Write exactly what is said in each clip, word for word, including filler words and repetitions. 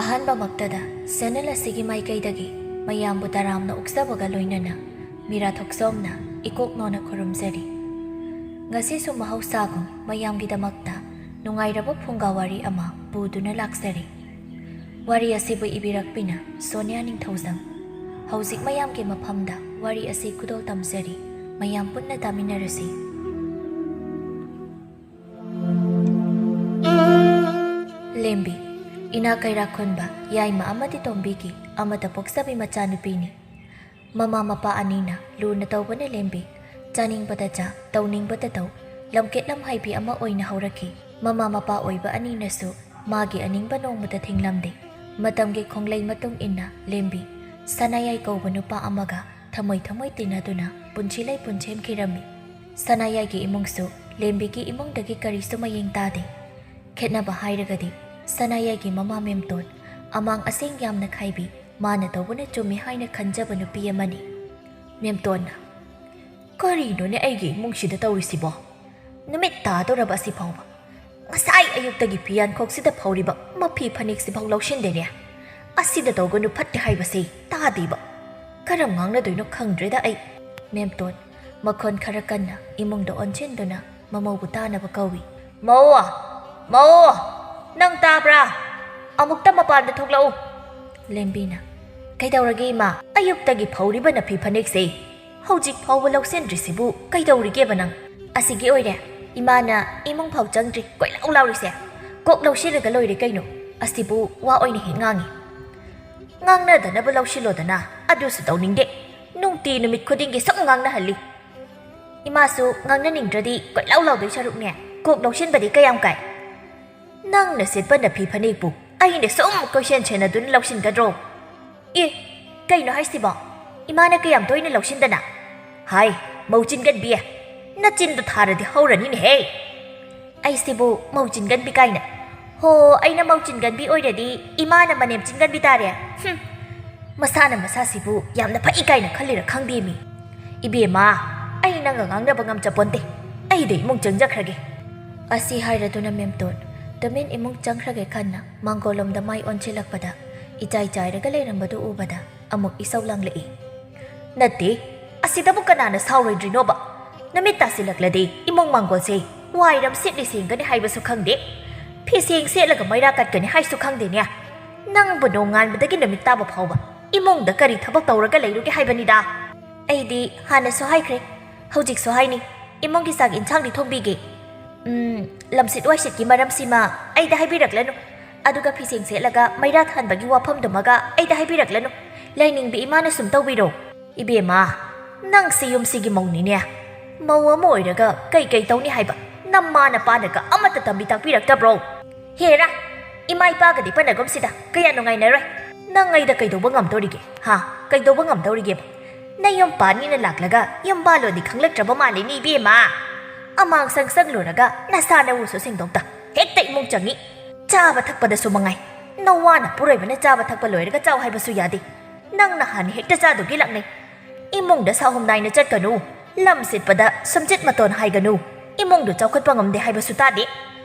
ꯑꯍꯥꯟꯕꯃꯛꯇꯗ channel ꯑꯁꯤꯒꯤ ꯃꯥꯏꯀꯩꯗꯒꯤ ꯃꯌꯥꯝꯕꯨ ꯇꯔꯥꯝꯅ ꯑꯣꯛꯆꯕꯒ ꯂꯣꯏꯅꯅ ꯃꯤꯔꯥ ꯊꯣꯛꯆꯣꯝꯅ ꯏꯀꯣꯛ ꯅꯣꯟꯅ ꯈꯨꯔꯨꯝꯖꯔꯤ꯫ ꯉꯁꯤꯁꯨ ꯃꯍꯧꯁꯥꯒꯨꯝ ꯃꯌꯥꯝꯒꯤꯗꯃꯛꯇ ꯅꯨꯡꯉꯥꯏꯔꯕ ꯐꯨꯡꯒꯥ ꯋꯥꯔꯤ ꯑꯃ ꯄꯨꯗꯨꯅ ꯂꯥꯛꯆꯔꯤ꯫ ꯋꯥꯔꯤ ꯑꯁꯤꯕꯨ ꯏꯕꯤꯔꯛꯄꯤꯅ ꯁꯣꯅꯤꯌꯥ ꯅꯤꯡꯊꯧꯖꯝ꯫ ꯍꯧꯖꯤꯛ ꯃꯌꯥꯝꯒꯤ ꯃꯐꯝꯗ ꯋꯥꯔꯤ ꯑꯁꯤ ꯈꯨꯗꯣꯜ ꯇꯝꯖꯔꯤ꯫ ꯃꯌꯥꯝ ꯄꯨꯟꯅ ꯇꯥꯃꯤꯟꯅꯔꯁꯤ꯫ ꯂꯦꯝꯕꯤ, ꯏꯅꯥ ꯀꯩꯔꯥꯛ ꯈꯨꯟꯕ ꯌꯥꯏꯃ ꯑꯃꯗꯤ ꯇꯣꯝꯕꯤꯒꯤ ꯑꯃꯠꯇ ꯄꯣꯛꯆꯕꯤ ꯃꯆꯥꯅꯨꯄꯤꯅꯤ꯫ ꯃꯃꯥ ꯃꯄꯥ ꯑꯅꯤꯅ ꯂꯨꯅ ꯇꯧꯕꯅ ꯂꯦꯝꯕꯤ ꯆꯥꯅꯤꯡꯕꯗ ꯆꯥ, ꯇꯧꯅꯤꯡꯕꯗ ꯇꯧ, ꯂꯝꯀꯦꯠ ꯂꯝꯍꯩꯕꯤ ꯑꯃ ꯑꯣꯏꯅ ꯍꯧꯔꯛꯈꯤ꯫ ꯃꯃꯥ ꯃꯄꯥ ꯑꯣꯏꯕ ꯑꯅꯤꯅꯁꯨ ꯃꯥꯒꯤ ꯑꯅꯤꯡꯕ ꯅꯣꯡꯃꯇ ꯊꯤꯡꯂꯝꯗꯦ꯫ ꯃꯇꯝꯒꯤ ꯈꯣꯡꯂꯩ ꯃꯇꯨꯡ ꯏꯟꯅ ꯂꯦꯝꯕꯤ ꯁꯅꯥꯌꯥꯏ ꯀꯧꯕ ꯅꯨꯄꯥ ꯑꯃꯒ ꯊꯃꯣꯏ ꯊꯃꯣꯏ ꯇꯤꯟꯅꯗꯨꯅ ꯄꯨꯟꯁꯤ ꯂꯩꯄꯨꯟ ꯁꯦꯝꯈꯤꯔꯝꯃꯤ꯫ ꯁꯅꯥꯌꯥꯏꯒꯤ ꯏꯃꯨꯡꯁꯨ ꯂꯦꯝꯕꯤꯒꯤ ꯏꯃꯨꯡꯗꯒꯤ ꯀꯔꯤꯁꯨ ꯃꯌꯦꯡ ꯇꯥꯗꯦ꯫ ꯈꯦꯠꯅꯕ ꯍꯥꯏꯔꯒꯗꯤ ꯁꯅꯥꯌꯥꯏꯒꯤ ꯃꯃꯥ ꯃꯦꯝꯇꯣꯟ ꯑꯃꯥꯡ ꯑꯁꯦꯡ ꯌꯥꯝꯅ ꯈꯥꯏꯕꯤ, ꯃꯥꯅ ꯇꯧꯕꯅ ꯆꯨꯝꯃꯤ ꯍꯥꯏꯅ ꯈꯟꯖꯕ ꯅꯨꯄꯤ ꯑꯃꯅꯤ꯫ ꯃꯦꯝꯇꯣꯟꯅ, "ꯀꯔꯤꯅꯣꯅꯦ ꯑꯩꯒꯤ ꯏꯃꯨꯡꯁꯤꯗ ꯇꯧꯔꯤꯁꯤꯕꯣ? ꯅꯨꯃꯤꯠ ꯇꯥꯗꯧꯔꯕ ꯑꯁꯤ ꯐꯥꯎꯕ꯫ ꯉꯁꯥꯏ ꯑꯌꯨꯛꯇꯒꯤ ꯐꯤꯌꯥꯟꯈꯣꯛꯁꯤꯗ ꯐꯧꯔꯤꯕ ꯃꯐꯤ ꯐꯅꯦꯛꯁꯤꯐꯥꯎ ꯂꯧꯁꯤꯟꯗꯦꯅꯦ꯫ ꯑꯁꯤꯗ ꯇꯧꯒꯅꯨ ꯐꯠꯇꯦ ꯍꯥꯏꯕꯁꯤ ꯇꯥꯗꯦꯕ꯫ ꯀꯔꯝ ꯉꯥꯡꯅꯗꯣꯏꯅꯣ ꯈꯪꯗ꯭ꯔꯦꯗ ꯑꯩ꯫" ꯃꯦꯝꯇꯣꯟ ꯃꯈꯣꯟ ꯈꯔ ꯀꯟꯅ ꯏꯃꯨꯡꯗ ꯑꯣꯟꯁꯤꯟꯗꯨꯅ ꯃꯃꯧꯕꯨ ꯇꯥꯅꯕ ꯀꯧꯏ꯫ "ꯃꯧ! ꯃꯧ! ꯅꯪ ꯇꯥꯕ꯭ꯔꯥ? ꯑꯃꯨꯛꯇ ꯃꯄꯥꯟꯗ ꯊꯣꯛꯂꯛꯎ꯫" ꯂꯦꯝꯕꯤꯅ, "ꯀꯩꯗꯧꯔꯒꯦ ꯏꯃꯥ? ꯑꯌꯨꯛꯇꯒꯤ ꯐꯧꯔꯤꯕ ꯅꯐꯤ ꯐꯅꯦꯛꯁꯦ ꯍꯧꯖꯤꯛ ꯐꯥꯎꯕ ꯂꯧꯁꯤꯟꯗ꯭ꯔꯤꯁꯤꯕꯨ ꯀꯩꯗꯧꯔꯤꯒꯦꯕ ꯅꯪ?" "ꯑꯁꯤꯒꯤ ꯑꯣꯏꯔꯦ, ꯏꯃꯥꯅ ꯏꯃꯨꯡ ꯐꯥꯎ ꯆꯪꯗ꯭ꯔꯤ ꯀꯣꯏꯂꯥꯎ ꯂꯥꯎꯔꯤꯁꯦ꯫ ꯀꯣꯛ ꯂꯧꯁꯤꯜꯂꯒ ꯂꯣꯏꯔꯦ ꯀꯩꯅꯣ꯫ ꯑꯁꯤꯕꯨ ꯋꯥ ꯑꯣꯏꯅ ꯍꯦꯛ ꯉꯥꯡꯉꯤ꯫ ꯉꯥꯡꯅꯗꯅꯕ ꯂꯧꯁꯤꯜꯂꯣꯗꯅ, ꯑꯗꯨꯁꯨ ꯇꯧꯅꯤꯡꯗꯦ꯫ ꯅꯨꯡꯇꯤ ꯅꯨꯃꯤꯠ ꯈꯨꯗꯤꯡꯒꯤ ꯁꯨꯝ ꯉꯥꯡꯅꯍꯜꯂꯤ꯫ ꯏꯃꯥꯁꯨ ꯉꯥꯡꯅꯅꯤꯡꯗ꯭ꯔꯗꯤ ꯀꯣꯏꯂꯥꯎ ꯂꯥꯎꯗꯣꯏ ꯁꯔꯨꯛꯅꯦ, ꯀꯣꯛ ꯂꯧꯁꯤꯟꯕꯗꯤ ꯀꯌꯥꯝ ꯀꯥꯏ? ꯅꯪꯅ ꯁꯦꯠꯄ ꯅꯐꯤ ꯐꯅꯦꯛꯄꯨ ꯑꯩꯅ ꯁꯨꯝ ꯀꯣꯏꯁꯦꯟ ꯁꯦꯟꯅꯗꯨꯅ ꯂꯧꯁꯤꯟꯒꯗ꯭ꯔꯣ?" "ꯑꯦ, ꯀꯩꯅꯣ ꯍꯥꯏꯁꯤꯕꯣ? ꯏꯃꯥꯅ ꯀꯌꯥꯝ ꯇꯣꯏꯅ ꯂꯧꯁꯤꯟꯗꯅ?" "ꯍꯥꯏ, ꯃꯧ ꯆꯤꯟꯒꯟꯕꯤ, ꯅꯆꯤꯟꯗꯣ ꯊꯥꯔꯗꯤ ꯍꯧꯔꯅꯤꯅꯦꯍꯦ!" "ꯑꯩꯁꯤꯕꯨ ꯃꯧ ꯆꯤꯟꯒꯟꯕꯤ ꯀꯥꯏꯅ? ꯍꯣ, ꯑꯩꯅ ꯃꯧ ꯆꯤꯟꯒꯟꯕꯤ ꯑꯣꯏꯔꯗꯤ ꯏꯃꯥꯅ ꯃꯅꯦꯝ ꯆꯤꯟꯒꯟꯕꯤ ꯇꯥꯔꯦ꯫ ꯍꯨꯝ, ꯃꯁꯥꯅ ꯃꯁꯥꯁꯤꯕꯨ ꯌꯥꯝꯅ ꯐꯩ ꯀꯥꯏꯅ ꯈꯜꯂꯤꯔ ꯈꯪꯗꯦꯃꯤ꯫ ꯏꯕꯦꯝꯃ, ꯑꯩ ꯅꯪꯒ ꯉꯥꯡꯅꯕ ꯉꯝꯖꯄꯣꯟꯇꯦ꯫ ꯑꯩꯗ ꯏꯃꯨꯡ ꯆꯪꯖꯈ꯭ꯔꯒꯦ꯫" ꯑꯁꯤ ꯍꯥꯏꯔꯗꯨꯅ ꯃꯦꯝꯇꯣꯟ ꯇꯨꯃꯤꯟ ꯏꯃꯨꯡ ꯆꯪꯈ꯭ꯔꯒꯦ ꯈꯟꯅ ꯃꯥꯡꯒꯣꯜꯂꯣꯝꯗ ꯃꯥꯏ ꯑꯣꯟꯁꯤꯜꯂꯛꯄꯗ ꯏꯆꯥꯏ ꯆꯥꯏꯔꯒ ꯂꯩꯔꯝꯕꯗꯨ ꯎꯕꯗ ꯑꯃꯨꯛ ꯏꯁꯧ ꯂꯥꯡꯂꯛꯏ꯫ "ꯅꯠꯇꯦ, ꯑꯁꯤꯗꯕꯨ ꯀꯅꯥꯅ ꯁꯥꯎꯔꯣꯏꯗ꯭ꯔꯤꯅꯣꯕ? ꯅꯨꯃꯤꯠ ꯇꯥꯁꯤꯜꯂꯛꯂꯗꯤ ꯏꯃꯨꯡ ꯃꯥꯡꯒꯣꯜꯁꯦ ꯋꯥꯏꯔꯝ ꯁꯤꯠꯂꯤ ꯁꯦꯡꯒꯅꯤ ꯍꯥꯏꯕꯁꯨ ꯈꯪꯗꯦ, ꯐꯤ ꯁꯦꯡ ꯁꯦꯠꯂꯒ ꯃꯩꯔꯥ ꯀꯠꯀꯅꯤ ꯍꯥꯏꯁꯨ ꯈꯪꯗꯦꯅꯦ꯫ ꯅꯪꯕꯨ ꯅꯣꯡꯉꯥꯟꯕꯗꯒꯤ ꯅꯨꯃꯤꯠ ꯇꯥꯕ ꯐꯥꯎꯕ ꯏꯃꯨꯡꯗ ꯀꯔꯤ ꯊꯕꯛ ꯇꯧꯔꯒ ꯂꯩꯔꯨꯒꯦ ꯍꯥꯏꯕꯅꯤꯗ?" "ꯑꯩꯗꯤ ꯍꯥꯟꯅꯁꯨ ꯍꯥꯏꯈ꯭ꯔꯦ, ꯍꯧꯖꯤꯛꯁꯨ ꯍꯥꯏꯅꯤ, ꯏꯃꯨꯡꯒꯤ ꯆꯥꯛ ꯏꯟꯁꯥꯡꯗꯤ ꯊꯣꯡꯕꯤꯒꯦ꯫ ꯎꯝ, ꯂꯝꯁꯤꯠ ꯋꯥꯏꯁꯤꯠꯀꯤ ꯃꯔꯝꯁꯤꯃ ꯑꯩꯗ ꯍꯥꯏꯕꯤꯔꯛꯂꯅꯨ, ꯑꯗꯨꯒ ꯐꯤꯁꯦꯡ ꯁꯦꯠꯂꯒ ꯃꯩꯔꯥ ꯊꯥꯟꯕꯒꯤ ꯋꯥꯐꯝꯗꯨꯃꯒ ꯑꯩꯗ ꯍꯥꯏꯕꯤꯔꯛꯂꯅꯨ꯫ ꯂꯩꯅꯤꯡꯕꯤ ꯏꯃꯥꯅ ꯁꯨꯝ ꯇꯧꯕꯤꯔꯣ꯫" "ꯏꯕꯦꯝꯃ, ꯅꯪꯁꯤ ꯌꯨꯝꯁꯤꯒꯤ ꯃꯧꯅꯤꯅꯦ꯫ ꯃꯧ ꯑꯃ ꯑꯣꯏꯔꯒ ꯀꯩ ꯀꯩ ꯇꯧꯅꯤ ꯍꯥꯏꯕ? ꯅꯃꯥ ꯅꯄꯥꯅꯒ ꯑꯃꯠꯇ ꯇꯝꯕꯤ ꯇꯥꯛꯄꯤꯔꯛꯇꯕ꯭ꯔꯣ?" "ꯍꯦꯔꯥ, ꯏꯃꯥ ꯏꯄꯥꯒꯗꯤ ꯄꯟꯅꯒꯨꯝꯁꯤꯗ, ꯀꯌꯥ ꯅꯨꯡꯉꯥꯏꯅꯔꯣꯏ꯫ ꯅꯪ ꯑꯩꯗ ꯀꯩꯗꯧꯕ ꯉꯝꯗꯧꯔꯤꯒꯦ? ꯍꯥ? ꯀꯩꯗꯧꯕ ꯉꯝꯗꯧꯔꯤꯒꯦꯕ? ꯅꯌꯨꯝ ꯄꯥꯟꯅꯤꯅ ꯂꯥꯛꯂꯒ ꯌꯨꯝ ꯄꯥꯜꯂꯣꯗꯤ ꯈꯪꯂꯛꯇ꯭ꯔꯕ ꯃꯥꯜꯂꯦꯅꯦ ꯏꯕꯦꯝꯃ꯫ ꯑꯃꯥꯡ ꯁꯪ ꯆꯪꯂꯨꯔꯒ ꯅꯁꯥ ꯅꯋꯨꯁꯨ ꯁꯦꯡꯗꯣꯛꯇ ꯍꯦꯛꯇ ꯏꯃꯨꯡ ꯆꯪꯉꯤ꯫ ꯆꯥꯕ ꯊꯛꯄꯗꯁꯨ ꯃꯉꯥꯏ꯫ ꯅꯋꯥꯅ ꯄꯨꯔꯣꯏꯕꯅ ꯆꯥꯕ ꯊꯛꯄ ꯂꯣꯏꯔꯒ ꯆꯥꯎ ꯍꯥꯏꯕꯁꯨ ꯌꯥꯗꯦ꯫ ꯅꯪꯅ ꯍꯥꯟꯅ ꯍꯦꯛꯇ ꯆꯥꯗꯨꯒꯤ ꯂꯥꯛꯅꯩ꯫ ꯏꯃꯨꯡꯗ ꯁꯥꯍꯨꯝ ꯅꯥꯏꯅ ꯆꯠꯀꯅꯨ꯫ ꯂꯝ ꯁꯤꯠꯄꯗ ꯁꯨꯝꯆꯤꯠ ꯃꯇꯣꯟ ꯍꯥꯏꯒꯅꯨ꯫ ꯏꯃꯨꯡꯗꯨ ꯆꯥꯎꯈꯠꯄ ꯉꯝꯗꯦ ꯍꯥꯏꯕꯁꯨ ꯇꯥꯗꯦ꯫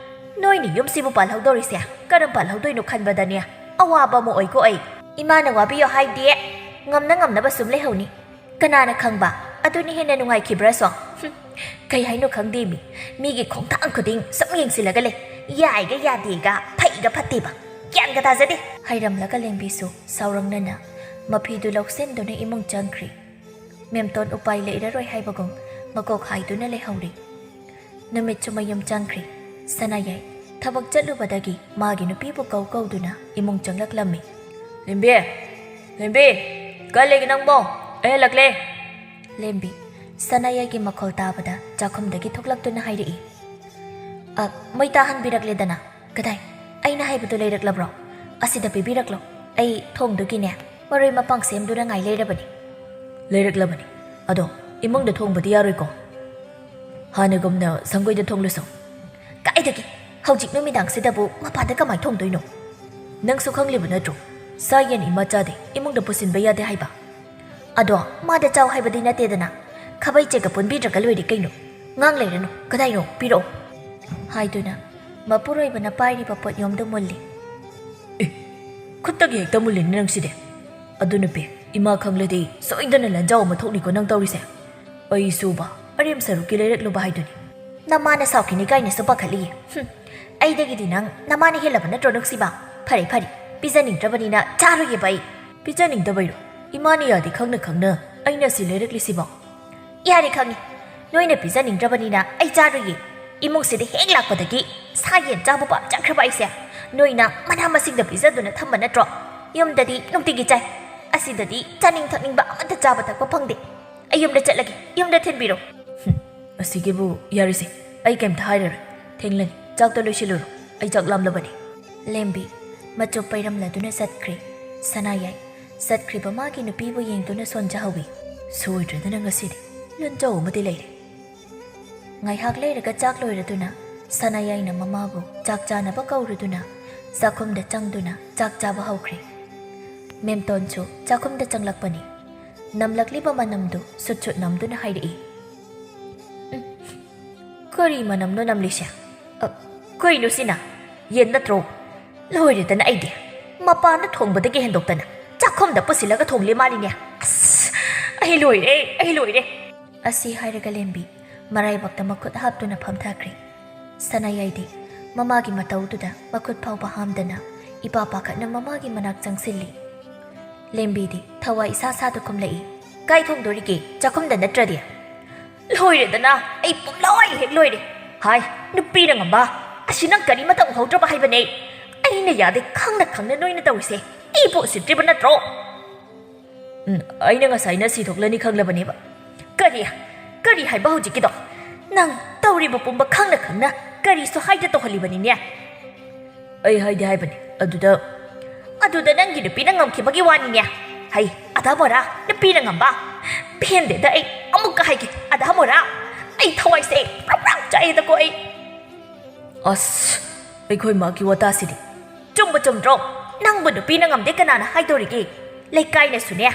ꯅꯣꯏꯅ ꯌꯨꯝꯁꯤꯕꯨ ꯄꯥꯜꯍꯧꯗꯧꯔꯤꯁꯦ ꯀꯔꯝ ꯄꯥꯜꯍꯧꯗꯣꯏꯅꯣ ꯈꯟꯕꯗꯅꯦ ꯑꯋꯥꯕ ꯑꯃ ꯑꯣꯏꯀꯣ ꯑꯩ꯫ ꯏꯃꯥꯅ ꯋꯥꯕꯤꯌꯣ ꯍꯥꯏꯗꯦ꯫ ꯉꯝꯅ ꯉꯝꯅꯕ ꯁꯨꯝ ꯂꯩꯍꯧꯅꯤ꯫ ꯀꯅꯥꯅ ꯈꯪꯕ, ꯑꯗꯨꯅ ꯍꯦꯟꯅ ꯅꯨꯡꯉꯥꯏꯈꯤꯕ꯭ꯔꯥꯁꯣ?" "ꯍꯨꯝ, ꯀꯩ ꯍꯥꯏꯅꯣ ꯈꯪꯗꯦ ꯃꯤ꯫ ꯃꯤꯒꯤ ꯈꯣꯡꯊꯥꯡ ꯈꯨꯗꯤꯡ ꯁꯨꯝ ꯌꯦꯡꯁꯤꯜꯂꯒ ꯂꯩ꯫ ꯌꯥꯏꯒ ꯌꯥꯗꯦꯒ, ꯐꯩꯒ ꯐꯠꯇꯦꯕ꯫ ꯒ꯭ꯌꯥꯟꯒ ꯇꯥꯖꯗꯦ꯫" ꯍꯥꯏꯔꯝꯂꯒ ꯂꯦꯝꯕꯤꯁꯨ ꯁꯥꯎꯔꯪꯅꯅ ꯃꯐꯤꯗꯨ ꯂꯧꯁꯤꯟꯗꯨꯅ ꯏꯃꯨꯡ ꯆꯪꯈ꯭ꯔꯤ꯫ ꯃꯦꯝꯇꯣꯟ ꯎꯄꯥꯏ ꯂꯩꯔꯔꯣꯏ ꯍꯥꯏꯕꯒꯨꯝ ꯃꯀꯣꯛ ꯍꯥꯏꯗꯨꯅ ꯂꯩꯍꯧꯔꯤ꯫ ꯅꯨꯃꯤꯠꯁꯨ ꯃꯌꯨꯝ ꯆꯪꯈ꯭ꯔꯤ꯫ ꯁꯅꯥꯌꯥꯏ ꯊꯕꯛ ꯆꯠꯂꯨꯕꯗꯒꯤ ꯃꯥꯒꯤ ꯅꯨꯄꯤꯕꯨ ꯀꯧ ꯀꯧꯗꯨꯅ ꯏꯃꯨꯡ ꯆꯪꯂꯛꯂꯝꯃꯤ꯫ "ꯂꯦꯝꯕꯤ! ꯂꯦꯝꯕꯤ! ꯀꯥꯏ ꯂꯩꯒꯦ ꯅꯪꯕꯣ? ꯑꯩ ꯍꯜꯂꯛꯂꯦ!" ꯂꯦꯝꯕꯤ ꯁꯅꯥꯌꯥꯏꯒꯤ ꯃꯈꯣꯜ ꯇꯥꯕꯗ ꯆꯥꯛꯈꯨꯝꯗꯒꯤ ꯊꯣꯛꯂꯛꯇꯨꯅ ꯍꯥꯏꯔꯛꯏ꯫ "ꯑ, ꯃꯩ ꯇꯥꯍꯟꯕꯤꯔꯛꯂꯦꯗꯅ꯫ ꯀꯗꯥꯏ? ꯑꯩꯅ ꯍꯥꯏꯕꯗꯨ ꯂꯩꯔꯛꯂꯕ꯭ꯔꯣ? ꯑꯁꯤꯗ ꯄꯤꯕꯤꯔꯛꯂꯣ꯫ ꯑꯩ ꯊꯣꯡꯗꯨꯒꯤꯅꯦ, ꯃꯔꯣꯏ ꯃꯄꯥꯡ ꯁꯦꯝꯗꯨꯅ ꯉꯥꯏ ꯂꯩꯔꯕꯅꯤ꯫" "ꯂꯩꯔꯛꯂꯕꯅꯤ꯫ ꯑꯗꯣ ꯏꯃꯨꯡꯗ ꯊꯣꯡꯕꯗꯤ ꯌꯥꯔꯣꯏꯀꯣ? ꯍꯥꯟꯅꯒꯨꯝꯅ ꯁꯪꯒꯣꯏꯗ ꯊꯣꯡꯂꯨꯁꯣ꯫" "ꯀꯥꯏꯗꯒꯤ? ꯍꯧꯖꯤꯛ ꯅꯨꯃꯤꯗꯥꯡꯁꯤꯗꯕꯨ ꯃꯄꯥꯟꯗ ꯀꯃꯥꯏ ꯊꯣꯡꯗꯣꯏꯅꯣ?" "ꯅꯪꯁꯨ ꯈꯪꯂꯤꯕ ꯅꯠꯇ꯭ꯔꯣ? ꯁꯥ ꯌꯦꯟ ꯏꯃꯥ ꯆꯥꯗꯦ, ꯏꯃꯨꯡꯗ ꯄꯨꯁꯤꯟꯕ ꯌꯥꯗꯦ ꯍꯥꯏꯕ꯫" "ꯑꯗꯣ ꯃꯥꯗ ꯆꯥꯎ ꯍꯥꯏꯕꯗꯤ ꯅꯠꯇꯦꯗꯅ꯫ ꯈꯥꯕꯩ ꯆꯦꯒ ꯄꯨꯟꯕꯤꯗ꯭ꯔꯒ ꯂꯣꯏꯔꯦ ꯀꯩꯅꯣ꯫ ꯉꯥꯡ ꯂꯩꯔꯅꯨ, ꯀꯗꯥꯏꯅꯣ? ꯄꯤꯔꯛꯑꯣ꯫" ꯍꯥꯏꯗꯨꯅ ꯃꯄꯨꯔꯣꯏꯕꯅ ꯄꯥꯏꯔꯤꯕ ꯄꯣꯠꯌꯣꯝꯗꯨ ꯃꯨꯜꯂꯤ꯫ "ꯑꯦ, ꯈꯨꯠꯇꯒꯤ ꯍꯦꯛꯇ ꯃꯨꯜꯂꯤꯅꯦ ꯅꯪꯁꯤꯗꯤ꯫ ꯑꯗꯨ ꯅꯨꯄꯤ, ꯏꯃꯥ ꯈꯪꯂꯗꯤ ꯁꯣꯏꯗꯅ ꯂꯟꯖꯥꯎ ꯑꯃ ꯊꯣꯛꯅꯤꯀꯣ ꯅꯪ ꯇꯧꯔꯤꯁꯦ꯫ ꯑꯩꯁꯨꯕ ꯑꯔꯦꯝ ꯁꯔꯨꯛꯀꯤ ꯂꯩꯔꯛꯂꯨꯕ ꯍꯥꯏꯗꯨꯅꯤ꯫" "ꯅꯃꯥꯅ ꯁꯥꯎꯈꯤꯅꯤ ꯀꯥꯏꯅꯁꯨ ꯄꯥꯈꯠꯂꯤꯌꯦ꯫ ꯍꯨꯝ, ꯑꯩꯗꯒꯤꯗꯤ ꯅꯪ ꯅꯃꯥꯅ ꯍꯦꯜꯂꯕ ꯅꯠꯇ꯭ꯔꯣ ꯅꯨꯡꯁꯤꯕ? ꯐꯔꯦ ꯐꯔꯦ, ꯄꯤꯖꯅꯤꯡꯗ꯭ꯔꯕꯅꯤꯅ ꯆꯥꯔꯣꯏꯌꯦꯕ ꯑꯩ꯫" "ꯄꯤꯖꯅꯤꯡꯗꯕꯩꯔꯣ? ꯏꯃꯥꯅ ꯌꯥꯗꯦ ꯈꯪꯅ ꯈꯪꯅ ꯑꯩꯅ ꯁꯤ ꯂꯩꯔꯛꯂꯤꯁꯤꯕꯣ?" "ꯌꯥꯔꯦ ꯈꯪꯉꯤ, ꯅꯣꯏꯅ ꯄꯤꯖꯅꯤꯡꯗ꯭ꯔꯕꯅꯤꯅ ꯑꯩ ꯆꯥꯔꯣꯏꯌꯦ꯫ ꯏꯃꯨꯡꯁꯤꯗ ꯍꯦꯛ ꯂꯥꯛꯄꯗꯒꯤ ꯁꯥ ꯌꯦꯟ ꯆꯥꯕ ꯄꯥꯝꯖꯈ꯭ꯔꯕ ꯑꯩꯁꯦ꯫ ꯅꯣꯏꯅ ꯃꯅꯥ ꯃꯁꯤꯡꯗ ꯄꯤꯖꯗꯨꯅ ꯊꯝꯕ ꯅꯠꯇ꯭ꯔꯣ? ꯌꯨꯝꯗꯗꯤ ꯅꯨꯡꯇꯤꯒꯤ ꯆꯥꯏ꯫ ꯑꯁꯤꯗꯗꯤ ꯆꯥꯅꯤꯡ ꯊꯛꯅꯤꯡꯕ ꯑꯃꯠꯇ ꯆꯥꯕ ꯊꯛꯄ ꯐꯪꯗꯦ꯫ ꯑꯩ ꯌꯨꯝꯗ ꯆꯠꯂꯒꯦ, ꯌꯨꯝꯗ ꯊꯤꯟꯕꯤꯔꯣ꯫" "ꯍꯨꯝ, ꯑꯁꯤꯒꯤꯕꯨ ꯌꯥꯔꯤꯁꯦ, ꯑꯩ ꯀꯩꯝꯇ ꯍꯥꯏꯔꯔꯣꯏ꯫ ꯊꯦꯡꯂꯅꯤ, ꯆꯥꯛꯇ ꯂꯣꯏꯁꯤꯜꯂꯨꯔꯣ, ꯑꯩ ꯆꯥꯛ ꯂꯥꯝꯂꯕꯅꯤ꯫" ꯂꯦꯝꯕꯤ ꯃꯆꯨꯞ ꯄꯩꯔꯝꯂꯗꯨꯅ ꯆꯠꯈ꯭ꯔꯦ꯫ ꯁꯅꯥꯌꯥꯏ ꯆꯠꯈ꯭ꯔꯤꯕ ꯃꯥꯒꯤ ꯅꯨꯄꯤꯕꯨ ꯌꯦꯡꯗꯨꯅ ꯁꯣꯟꯖꯍꯧꯏ꯫ "ꯁꯣꯏꯗ꯭ꯔꯗꯅ ꯉꯁꯤꯗꯤ ꯂꯟꯖꯥꯎ ꯑꯃꯗꯤ ꯂꯩꯔꯦ꯫" ꯉꯥꯏꯍꯥꯛ ꯂꯩꯔꯒ ꯆꯥꯛ ꯂꯣꯏꯔꯗꯨꯅ ꯁꯅꯥꯌꯥꯏꯅ ꯃꯃꯥꯕꯨ ꯆꯥꯛ ꯆꯥꯅꯕ ꯀꯧꯔꯨꯗꯨꯅ ꯆꯥꯛꯈꯨꯝꯗ ꯆꯪꯗꯨꯅ ꯆꯥꯛ ꯆꯥꯕ ꯍꯧꯈ꯭ꯔꯦ꯫ ꯃꯦꯝꯇꯣꯟꯁꯨ ꯆꯥꯛꯈꯨꯝꯗ ꯆꯪꯂꯛꯄꯅꯤ꯫ ꯅꯝꯂꯛꯂꯤꯕ ꯃꯅꯝꯗꯨ ꯁꯨꯠ ꯁꯨꯠ ꯅꯝꯗꯨꯅ ꯍꯥꯏꯔꯛꯏ꯫ "ꯎꯝ, ꯀꯔꯤ ꯃꯅꯝꯅꯣ ꯅꯝꯂꯤꯁꯦ? ꯑ, ꯀꯩꯅꯣ ꯁꯤꯅ? ꯌꯦꯟ ꯅꯠꯇ꯭ꯔꯣ? ꯂꯣꯏꯔꯦꯗꯅ ꯑꯩꯗꯤ꯫ ꯃꯄꯥꯟꯗ ꯊꯣꯡꯕꯗꯒꯤ ꯍꯦꯟꯗꯣꯛꯇꯅ ꯆꯥꯛꯈꯨꯝꯗ ꯄꯨꯁꯤꯜꯂꯒ ꯊꯣꯡꯂꯤ ꯃꯥꯜꯂꯤꯅꯦ꯫ ꯑꯁ, ꯑꯩ ꯂꯣꯏꯔꯦ, ꯑꯩ ꯂꯣꯏꯔꯦ꯫" ꯑꯁꯤ ꯍꯥꯏꯔꯒ ꯂꯦꯝꯕꯤ ꯃꯔꯥꯏꯕꯛꯇ ꯃꯈꯨꯠ ꯍꯥꯞꯇꯨꯅ ꯐꯝꯊꯈ꯭ꯔꯦ꯫ ꯁꯅꯥꯌꯥꯏꯗꯤ ꯃꯃꯥꯒꯤ ꯃꯇꯧꯗꯨꯗ ꯃꯈꯨꯠ ꯐꯥꯎꯕ ꯍꯥꯝꯗꯅ ꯏꯄꯥ ꯄꯥꯈꯠꯅ ꯃꯃꯥꯒꯤ ꯃꯅꯥꯛ ꯆꯪꯁꯤꯜꯂꯤ꯫ ꯂꯦꯝꯕꯤꯗꯤ ꯊꯋꯥꯏ ꯏꯁꯥ ꯁꯥꯗ ꯈꯨꯝꯂꯛꯏ꯫ "ꯀꯥꯏ ꯊꯣꯡꯗꯣꯔꯤꯒꯦ? ꯆꯥꯛꯈꯨꯝꯗ ꯅꯠꯇ꯭ꯔꯗꯤ?" "ꯂꯣꯏꯔꯦꯗꯅ, ꯑꯩ ꯄꯨꯝꯂꯣꯏ ꯍꯦꯛ ꯂꯣꯏꯔꯦ꯫ ꯍꯥꯏ, ꯅꯨꯄꯤꯅ ꯉꯝꯕ꯫ ꯑꯁꯤ ꯅꯪ ꯀꯔꯤꯃꯇ ꯎꯍꯧꯗ꯭ꯔꯕ ꯍꯥꯏꯕꯅꯦ꯫ ꯑꯩꯅ ꯌꯥꯗꯦ ꯈꯪꯅ ꯈꯪꯅ ꯅꯣꯏꯅ ꯇꯧꯔꯤꯁꯦ꯫ ꯑꯩꯕꯨ ꯎꯁꯤꯠꯇ꯭ꯔꯤꯕ ꯅꯠꯇ꯭ꯔꯣ?" "ꯎꯝ, ꯑꯩꯅ ꯉꯁꯥꯏꯅ ꯁꯤ ꯊꯣꯛꯂꯅꯤ ꯈꯪꯂꯕꯅꯦꯕ꯫" "ꯀꯔꯤ? ꯀꯔꯤ ꯍꯥꯏꯕ ꯍꯧꯖꯤꯛꯀꯤꯗꯣ? ꯅꯪ ꯇꯧꯔꯤꯕ ꯄꯨꯝꯕ ꯈꯪꯅ ꯈꯪꯅ ꯀꯔꯤꯁꯨ ꯍꯥꯏꯗ ꯇꯧꯍꯜꯂꯤꯕꯅꯤꯅꯦ꯫" "ꯑꯩ ꯍꯥꯏꯗꯤ ꯍꯥꯏꯕꯅꯤ, ꯑꯗꯨꯗ..." "ꯑꯗꯨꯗ ꯅꯪꯒꯤ ꯅꯨꯄꯤꯅ ꯉꯝꯈꯤꯕꯒꯤ ꯋꯥꯅꯤꯅꯦ꯫ ꯍꯩ, ꯑꯗꯥ ꯃꯣꯔꯥ, ꯅꯨꯄꯤꯅ ꯉꯝꯕ꯫ ꯄꯦꯟꯗꯦꯗ ꯑꯩ, ꯑꯃꯨꯛꯀ ꯍꯥꯏꯒꯦ, ꯑꯗꯥ ꯃꯣꯔꯥ, ꯑꯩ ꯊꯋꯥꯏꯁꯦ ꯄ꯭ꯔꯣꯛ ꯄ꯭ꯔꯣꯛ ꯆꯥꯛꯑꯦꯗꯀꯣ ꯑꯩ꯫" "ꯑꯁ, ꯑꯩꯈꯣꯏ ꯃꯥꯒꯤ ꯋꯥꯇꯥꯁꯤꯗꯤ!" "ꯆꯨꯝꯕꯨ ꯆꯨꯝꯗ꯭ꯔꯣ? ꯅꯪꯕꯨ ꯅꯨꯄꯤꯅ ꯉꯝꯗꯦ ꯀꯅꯥꯅ ꯍꯥꯏꯗꯧꯔꯤꯒꯦ? ꯂꯩꯀꯥꯏꯅꯁꯨꯅꯦ,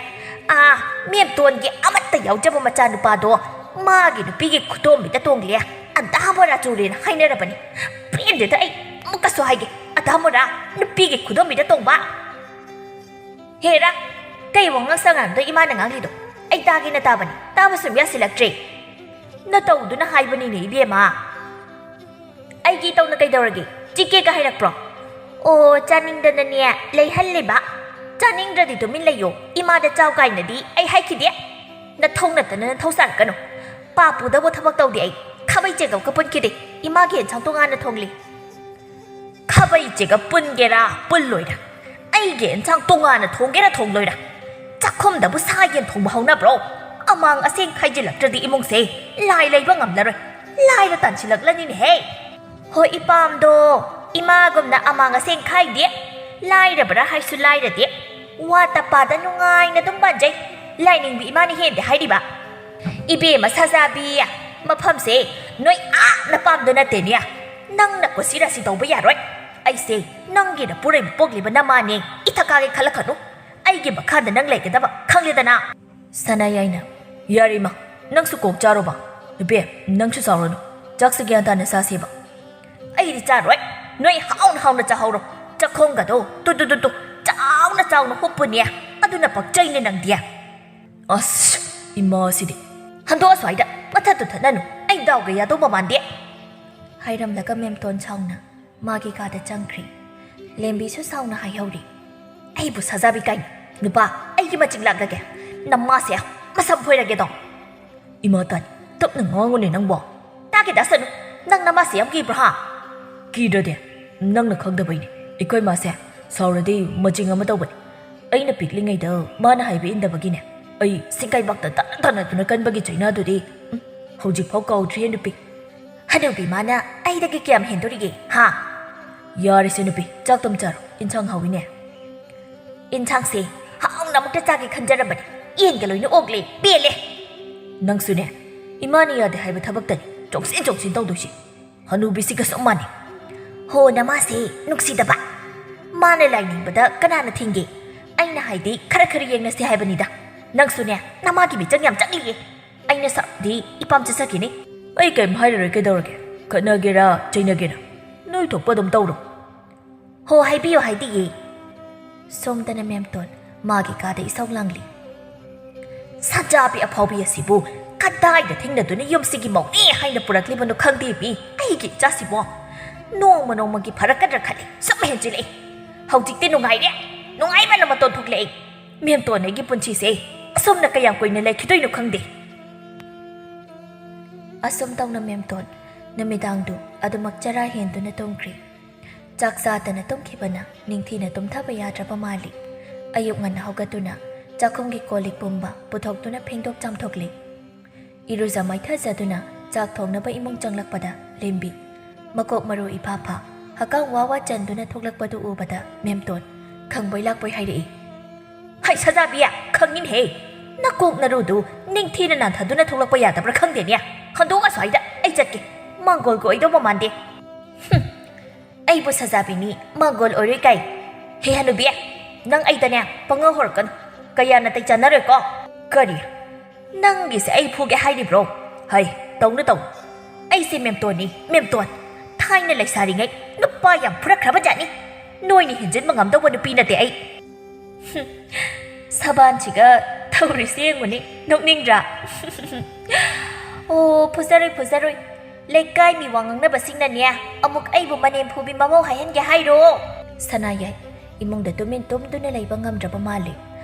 ꯑꯥ, ꯃꯦꯝꯇꯣꯟꯒꯤ ꯑꯃꯠꯇ ꯌꯥꯎꯖꯕ ꯃꯆꯥꯅꯨꯄꯥꯗꯣ ꯃꯥꯒꯤ ꯅꯨꯄꯤꯒꯤ ꯈꯨꯗꯣꯝꯕꯤꯗ ꯇꯣꯡꯂꯦ꯫ ꯑꯗꯥ ꯑꯃꯣꯔꯥ ꯆꯨꯔꯦꯅ ꯍꯥꯏꯅꯔꯕꯅꯤ꯫ ꯄꯦꯟꯗꯦꯗ ꯑꯩ꯫ ꯑꯃꯨꯛꯀꯁꯨ ꯍꯥꯏꯒꯦ, ꯑꯗꯥ ꯑꯃꯣꯔꯥ, ꯅꯨꯄꯤꯒꯤ ꯈꯨꯗꯣꯝꯕꯤꯗ ꯇꯣꯡꯕ꯫ ꯍꯦꯔꯥ, ꯀꯩ ꯋꯥꯉꯥꯡ ꯁꯉꯥꯡꯗꯣ ꯏꯃꯥꯅ ꯉꯥꯡꯂꯤꯗꯣ? ꯑꯩ ꯇꯥꯒꯦꯅ ꯇꯥꯕꯅꯤ, ꯇꯥꯕ ꯁꯨꯝ ꯌꯥꯁꯤꯜꯂꯛꯇ꯭ꯔꯦ꯫ ꯅꯇꯧꯗꯨꯅ ꯍꯥꯏꯕꯅꯤꯅꯦ ꯏꯕꯦꯝꯃ꯫ ꯑꯩꯒꯤ ꯏꯇꯧꯅ ꯀꯩꯗꯧꯔꯒꯦ? ꯆꯤꯛꯀꯦꯒ ꯍꯥꯏꯔꯛꯄ꯭ꯔꯣ? ꯑꯣ, ꯆꯥꯅꯤꯡꯗꯅꯅꯦ ꯂꯩꯍꯜꯂꯤꯕ꯫ ꯆꯥꯅꯤꯡꯗ꯭ꯔꯗꯤ ꯇꯨꯃꯤꯟ ꯂꯩꯌꯣ, ꯏꯃꯥꯗ ꯆꯥꯎ ꯀꯥꯏꯅꯗꯤ ꯑꯩ ꯍꯥꯏꯈꯤꯗꯦ꯫ ꯅꯊꯧ ꯅꯠꯇꯅ ꯅꯊꯧ ꯁꯥꯔꯛꯀꯅꯨ꯫ ꯄꯥꯞ ꯄꯨꯗꯕ ꯊꯕꯛ ꯇꯧꯗꯦ ꯑꯩ꯫ ꯈꯥꯕꯩ ꯆꯦꯒꯞꯀ ꯄꯨꯟꯈꯤꯗꯦ꯫ ꯏꯃꯥꯒꯤ ꯑꯦꯟꯁꯥꯡ ꯇꯣꯉꯥꯟꯅ ꯊꯣꯡꯂꯤ꯫ ꯈꯥꯕꯩ ꯆꯦꯒꯞ ꯄꯨꯟꯒꯦꯔꯥ ꯄꯨꯜꯂꯣꯏꯔꯥ, ꯑꯩꯒꯤ ꯑꯦꯟꯁꯥꯡ ꯇꯣꯉꯥꯟꯅ ꯊꯣꯡꯒꯦꯔꯥ ꯊꯣꯡꯂꯣꯏꯔꯥ, ꯆꯥꯛꯈꯨꯝꯗꯕꯨ ꯁꯥ ꯌꯦꯟ ꯊꯣꯡꯕ ꯍꯧꯅꯕ꯭ꯔꯣ? ꯑꯃꯥꯡ ꯑꯁꯦꯡ ꯈꯥꯏꯖꯤꯜꯂꯛꯇ꯭ꯔꯗꯤ ꯏꯃꯨꯡꯁꯦ ꯂꯥꯏ ꯂꯩꯕ ꯉꯝꯂꯔꯣꯏ, ꯂꯥꯏꯔ ꯇꯥꯟꯁꯤꯜꯂꯛꯂꯅꯤꯅꯦꯍꯦ꯫ ꯍꯣꯏ, ꯏꯄꯥꯝꯗꯣ, ꯏꯃꯥꯒꯨꯝꯅ ꯑꯃꯥꯡ ꯑꯁꯦꯡ ꯈꯥꯏꯗꯦ꯫ ꯂꯥꯏꯔꯕ꯭ꯔꯥ ꯍꯥꯏꯁꯨ ꯂꯥꯏꯔꯗꯦ꯫ ꯋꯥꯠꯇ ꯄꯥꯗ ꯅꯨꯡꯉꯥꯏꯅ ꯑꯗꯨꯝ ꯄꯥꯟꯖꯩ꯫ ꯂꯥꯏꯅꯤꯡꯕꯤ ꯏꯃꯥꯅ ꯍꯦꯟꯗꯦ ꯍꯥꯏꯔꯤꯕ꯫ ꯏꯕꯦꯝꯃ ꯁꯥꯖꯥꯕꯤ, ꯃꯐꯝꯁꯦ ꯅꯣꯏ ꯑꯥ ꯅꯄꯥꯝꯗꯣ ꯅꯠꯇꯦꯅꯦ꯫ ꯅꯪꯅ ꯀꯣꯁꯤ ꯔꯥꯁꯤ ꯇꯧꯕ ꯌꯥꯔꯣꯏ꯫ ꯑꯩꯁꯦ ꯅꯪꯒꯤꯅ ꯄꯨꯔꯩ ꯄꯣꯛꯂꯤꯕ ꯅꯃꯥꯅꯦ꯫ ꯏꯊꯛ ꯀꯥꯒꯦ ꯈꯜꯂꯛꯀꯅꯨ꯫ ꯑꯩꯒꯤ ꯃꯈꯥꯗ ꯅꯪ ꯂꯩꯒꯗꯕ ꯈꯪꯂꯦꯗꯅ꯫ ꯁꯅꯥꯌꯥꯏꯅ, "ꯌꯥꯔꯦ ꯏꯃꯥ, ꯅꯪꯁꯨ ꯀꯣꯛ ꯆꯥꯔꯣꯕ꯫ ꯅꯨꯄꯤ, ꯅꯪꯁꯨ ꯆꯥꯎꯔꯅꯨ꯫ ꯆꯥꯛꯁꯦ ꯒ꯭ꯌꯥꯟ ꯇꯥꯅ ꯆꯥꯁꯦꯕ꯫" "ꯑꯩꯗꯤ ꯆꯥꯔꯣꯏ꯫ ꯅꯣꯏ ꯍꯥꯎꯅ ꯍꯥꯎꯅ ꯆꯥꯍꯧꯔꯣ꯫ ꯆꯥꯛꯈꯣꯡꯒꯗꯣ ꯇꯨ ꯇꯨ ꯇꯨ ꯇꯨ ꯆꯥꯎꯅ ꯆꯥꯎꯅ ꯍꯨꯞꯄꯨꯅꯦ꯫ ꯑꯗꯨꯅ ꯄꯛꯆꯩꯅꯦ ꯅꯪꯗꯤ꯫" "ꯑꯁ, ꯏꯃꯥꯁꯤꯗꯤ꯫" "ꯍꯟꯗꯣꯛꯑ ꯁ꯭ꯋꯥꯏꯗ꯫ ꯃꯊꯠ ꯇꯨꯊꯠꯅꯅꯨ꯫ ꯑꯩ ꯗꯥꯎꯒ ꯌꯥꯗꯧꯕ ꯃꯥꯟꯗꯦ꯫" ꯍꯥꯏꯔꯝꯂꯒ ꯃꯦꯝꯇꯣꯟ ꯁꯥꯎꯅ ꯃꯥꯒꯤ ꯀꯥꯗ ꯆꯪꯈ꯭ꯔꯦ꯫ ꯂꯦꯝꯕꯤꯁꯨ ꯁꯥꯎꯅ ꯍꯥꯏꯍꯧꯔꯤ, "ꯑꯩꯕꯨ ꯁꯥꯖꯥꯕꯤ ꯀꯥꯏꯅ꯫ ꯅꯨꯄꯥ, ꯑꯩꯒꯤ ꯃꯆꯤꯡ ꯂꯥꯛꯂꯒꯦ꯫ ꯅꯃꯥꯁꯦ ꯃꯁꯝ ꯐꯣꯏꯔꯒꯦꯗꯣ꯫" "ꯏꯃꯥ ꯇꯥꯅꯤ, ꯇꯞꯅ ꯉꯥꯡꯉꯨꯅꯦ ꯅꯪꯕꯣ꯫" "ꯇꯥꯒꯦ ꯇꯥꯁꯅꯨ꯫ ꯅꯪ ꯅꯃꯥꯁꯦ ꯌꯥꯝ ꯀꯤꯕ꯭ꯔꯣ ꯍꯥ?" "ꯀꯤꯗ꯭ꯔꯗꯤ? ꯅꯪꯅ ꯈꯪꯗꯕꯩꯅꯦ꯫ ꯑꯩꯈꯣꯏ ꯃꯥꯁꯦ ꯁꯥꯎꯔꯗꯤ ꯃꯆꯤꯡ ꯑꯃ ꯇꯧꯕꯅꯦ꯫ ꯑꯩꯅ ꯄꯤꯛꯂꯤꯉꯩꯗ ꯃꯥꯅ ꯍꯥꯏꯕ ꯏꯟꯗꯕꯒꯤꯅꯦ꯫ ꯑꯩ ꯁꯤꯡꯀꯩꯕꯥꯛꯇ ꯇꯠꯅ ꯊꯥꯅꯗꯨꯅ ꯀꯟꯕꯒꯤ ꯆꯩꯅꯥꯗꯨꯗꯤ, ꯎꯝ, ꯍꯧꯖꯤꯛꯐꯥꯎ ꯀꯥꯎꯗ꯭ꯔꯤꯌꯦ ꯅꯨꯄꯤ꯫" "ꯍꯅꯨꯕꯤ ꯃꯥꯅ ꯑꯩꯗꯒꯤ ꯀꯌꯥꯝ ꯍꯦꯟꯗꯣꯔꯤꯒꯦ ꯍꯥ?" "ꯌꯥꯔꯦꯁꯦ ꯅꯨꯄꯤ, ꯆꯥꯛꯇꯝ ꯆꯥꯔꯣ꯫ ꯏꯟꯁꯥꯡ ꯍꯥꯎꯋꯤꯅꯦ꯫" "ꯏꯟꯁꯥꯡꯁꯦ ꯍꯥꯎꯅ ꯑꯃꯨꯛꯇ ꯆꯥꯒꯦ ꯈꯟꯖꯔꯝꯕꯅꯦ꯫ ꯌꯦꯟꯒ ꯂꯣꯏꯅ ꯑꯣꯛꯂꯦ꯫ ꯄꯦꯜꯂꯦ꯫" "ꯅꯪꯁꯨꯅꯦ, ꯏꯃꯥꯅ ꯌꯥꯗꯦ ꯍꯥꯏꯕ ꯊꯕꯛꯇꯅꯤ ꯆꯣꯡꯁꯤꯟ ꯆꯣꯡꯁꯤꯟ ꯇꯧꯗꯣꯏꯁꯤ꯫ ꯍꯅꯨꯕꯤꯁꯤꯒ ꯆꯞ ꯃꯥꯟꯅꯩ꯫" "ꯍꯣ, ꯅꯃꯥꯁꯦ ꯅꯨꯡꯁꯤꯗꯕ꯫ ꯃꯥꯅ ꯂꯥꯏꯅꯤꯡꯕꯗ ꯀꯅꯥꯅ ꯊꯤꯡꯒꯦ? ꯑꯩꯅ ꯍꯥꯏꯗꯤ ꯈꯔ ꯈꯔ ꯌꯦꯡꯅꯁꯦ ꯍꯥꯏꯕꯅꯤꯗ꯫ ꯅꯪꯁꯨꯅꯦ, ꯅꯃꯥꯒꯤ ꯃꯤꯆꯪ ꯌꯥꯝ ꯆꯪꯂꯤꯌꯦ꯫ ꯑꯩꯅ ꯁꯥꯎꯔꯗꯤ ꯏꯄꯥꯝ ꯆꯠꯆꯈꯤꯅꯤ꯫ ꯑꯩ ꯀꯩꯝ ꯍꯥꯏꯔꯔꯣꯏ, ꯀꯩꯗꯧꯔꯒꯦ? ꯈꯠꯅꯒꯦꯔꯥ ꯆꯩꯅꯒꯦꯔꯥ, ꯅꯣꯏ ꯊꯣꯛꯄ ꯑꯗꯨꯝ ꯇꯧꯔꯣ꯫ ꯍꯣ, ꯍꯥꯏꯕꯤꯌꯨ, ꯍꯥꯏꯗꯤꯌꯦ꯫ ꯁꯣꯝꯗꯅ ꯃꯦꯝꯇꯣꯟ ꯃꯥꯒꯤ ꯀꯥꯗ ꯏꯁꯧ ꯂꯥꯡꯂꯤ꯫ ꯁꯟꯖꯥꯕꯤ ꯑꯐꯥꯎꯕꯤ ꯑꯁꯤꯕꯨ ꯀꯗꯥꯏꯗ ꯊꯦꯡꯅꯗꯨꯅ ꯌꯨꯝꯁꯤꯒꯤ ꯃꯧꯅꯦ ꯍꯥꯏꯅ ꯄꯨꯔꯛꯂꯤꯕꯅꯣ ꯈꯪꯗꯦ ꯃꯤ, ꯑꯩꯒꯤ ꯏꯆꯥꯁꯤꯕꯣ꯫ ꯅꯣꯡꯃ ꯅꯣꯡꯃꯒꯤ ꯐꯔꯛꯀꯗ꯭ꯔꯥ ꯈꯜꯂꯤ, ꯁꯨꯝ ꯍꯦꯟꯖꯤꯜꯂꯛꯏ꯫ ꯍꯧꯖꯤꯛꯇꯤ ꯅꯨꯡꯉꯥꯏꯔꯦ, ꯅꯨꯡꯉꯥꯏꯕꯅ ꯃꯇꯣꯟ ꯊꯣꯛꯂꯛꯏ꯫ ꯃꯦꯝꯇꯣꯟ, ꯑꯩꯒꯤ ꯄꯨꯟꯁꯤꯁꯦ ꯑꯁꯨꯝꯅ ꯀꯌꯥꯝ ꯀꯨꯏꯅ ꯂꯩꯈꯤꯗꯣꯏꯅꯣ ꯈꯪꯗꯦ꯫ ꯑꯁꯨꯝ ꯇꯧꯅ ꯃꯦꯝꯇꯣꯟ ꯅꯨꯃꯤꯗꯥꯡꯗꯨ ꯑꯗꯨꯃꯛ ꯆꯔꯥ ꯍꯦꯟꯗꯨꯅ ꯇꯨꯝꯈ꯭ꯔꯦ꯫ ꯆꯥꯛ ꯆꯥꯗꯅ ꯇꯨꯝꯈꯤꯕꯅ ꯅꯤꯡꯊꯤꯅ ꯇꯨꯝꯊꯕ ꯌꯥꯗ꯭ꯔꯕ ꯃꯥꯜꯂꯤ꯫ ꯑꯌꯨꯛ ꯉꯟꯅ ꯍꯧꯒꯠꯇꯨꯅ ꯆꯥꯛꯈꯨꯝꯒꯤ ꯀꯣꯜ ꯂꯤꯛ ꯄꯨꯝꯕ ꯄꯨꯊꯣꯛꯇꯨꯅ ꯐꯦꯡꯗꯣꯛ ꯆꯥꯝꯊꯣꯛꯂꯦ꯫ ꯏꯔꯨꯖ ꯃꯥꯏꯊꯖꯗꯨꯅ ꯆꯥꯛ ꯊꯣꯡꯅꯕ ꯏꯃꯨꯡ ꯆꯪꯂꯛꯄꯗ ꯂꯦꯝꯕꯤ ꯃꯀꯣꯛ ꯃꯔꯨ ꯏꯐꯥ ꯐꯥ, ꯍꯀꯥꯝ ꯋꯥ ꯋꯥ ꯆꯟꯗꯨꯅ ꯊꯣꯛꯂꯛꯄꯗꯨ ꯎꯕꯗ ꯃꯦꯝꯇꯣꯟ ꯈꯪꯕꯣꯏ ꯂꯥꯛꯄꯣꯏ ꯍꯥꯏꯔꯛꯏ꯫ ꯍꯩ ꯁꯖꯥꯕꯤ, ꯈꯪꯉꯤꯅꯦꯍꯦ꯫ ꯅꯀꯣꯛ ꯅꯔꯨꯗꯨ ꯅꯤꯡꯊꯤꯅ ꯅꯥꯟꯊꯗꯨꯅ ꯊꯣꯛꯂꯛꯄ ꯌꯥꯗꯕ꯭ꯔꯥ ꯈꯪꯗꯦꯅꯦ꯫ ꯍꯟꯗꯣꯛꯑꯣ ꯑꯁ꯭ꯋꯥꯏꯗ, ꯑꯩ ꯆꯠꯀꯦ꯫ ꯃꯥꯡꯒꯣꯜꯒ ꯑꯣꯏꯗꯧꯕ ꯃꯥꯟꯗꯦ꯫ ꯍꯨꯝ, ꯑꯩꯕꯨ ꯁꯖꯥꯕꯤꯅꯤ, ꯃꯥꯡꯒꯣꯜ ꯑꯣꯏꯔꯣꯏ ꯀꯥꯏ꯫ ꯍꯦ ꯍꯅꯨꯕꯤ, ꯅꯪ ꯑꯩꯗꯅꯦ ꯄꯪꯉꯧ ꯍꯧꯔꯛꯀꯅꯨ꯫ ꯀꯌꯥ ꯅꯥꯇꯩ ꯆꯥꯟꯅꯔꯣꯏꯀꯣ꯫ ꯀꯔꯤ? ꯅꯪꯒꯤꯁꯦ ꯑꯩ ꯐꯨꯒꯦ ꯍꯥꯏꯔꯤꯕ꯭ꯔꯣ? ꯍꯩ, ꯇꯧꯅꯨ ꯇꯧꯅꯨ꯫ ꯑꯩꯁꯦ ꯃꯦꯝꯇꯣꯟꯅꯤ, ꯃꯦꯝꯇꯣꯟ꯫ ꯊꯥꯏꯅ ꯂꯩꯁꯥꯔꯤꯉꯩ ꯅꯨꯄꯥ ꯌꯥꯝ ꯐꯨꯔꯛꯈ꯭ꯔꯕ ꯖꯥꯠꯅꯤ꯫ ꯅꯣꯏꯅ ꯍꯦꯟꯖꯤꯟꯕ ꯉꯝꯗꯧꯕ ꯅꯨꯄꯤ ꯅꯠꯇꯦ ꯑꯩ꯫ ꯍꯨꯝ, ꯁꯕꯥꯟꯁꯤꯒ ꯇꯧꯔꯤꯁꯤ ꯌꯦꯡꯉꯨꯅꯦ, ꯅꯣꯛꯅꯤꯡꯗ꯭ꯔꯥ? ꯑꯣ, ꯐꯨꯖꯔꯣꯏ, ꯐꯨꯖꯔꯣꯏ꯫ ꯂꯩꯀꯥꯏ ꯃꯤ ꯋꯥ ꯉꯥꯡꯅꯕꯁꯤꯡꯅꯅꯦ ꯑꯃꯨꯛ ꯑꯩꯕꯨ ꯃꯅꯦꯝ ꯐꯨꯕꯤ ꯃꯃꯧ ꯍꯥꯏꯍꯟꯒꯦ ꯍꯥꯏꯔꯣ? ꯁꯅꯥꯌꯥꯏ ꯏꯃꯨꯡꯗ ꯇꯨꯃꯤꯟ ꯇꯨꯝꯗꯨꯅ ꯂꯩꯕ ꯉꯝꯗ꯭ꯔꯕ ꯃꯥꯜꯂꯤ꯫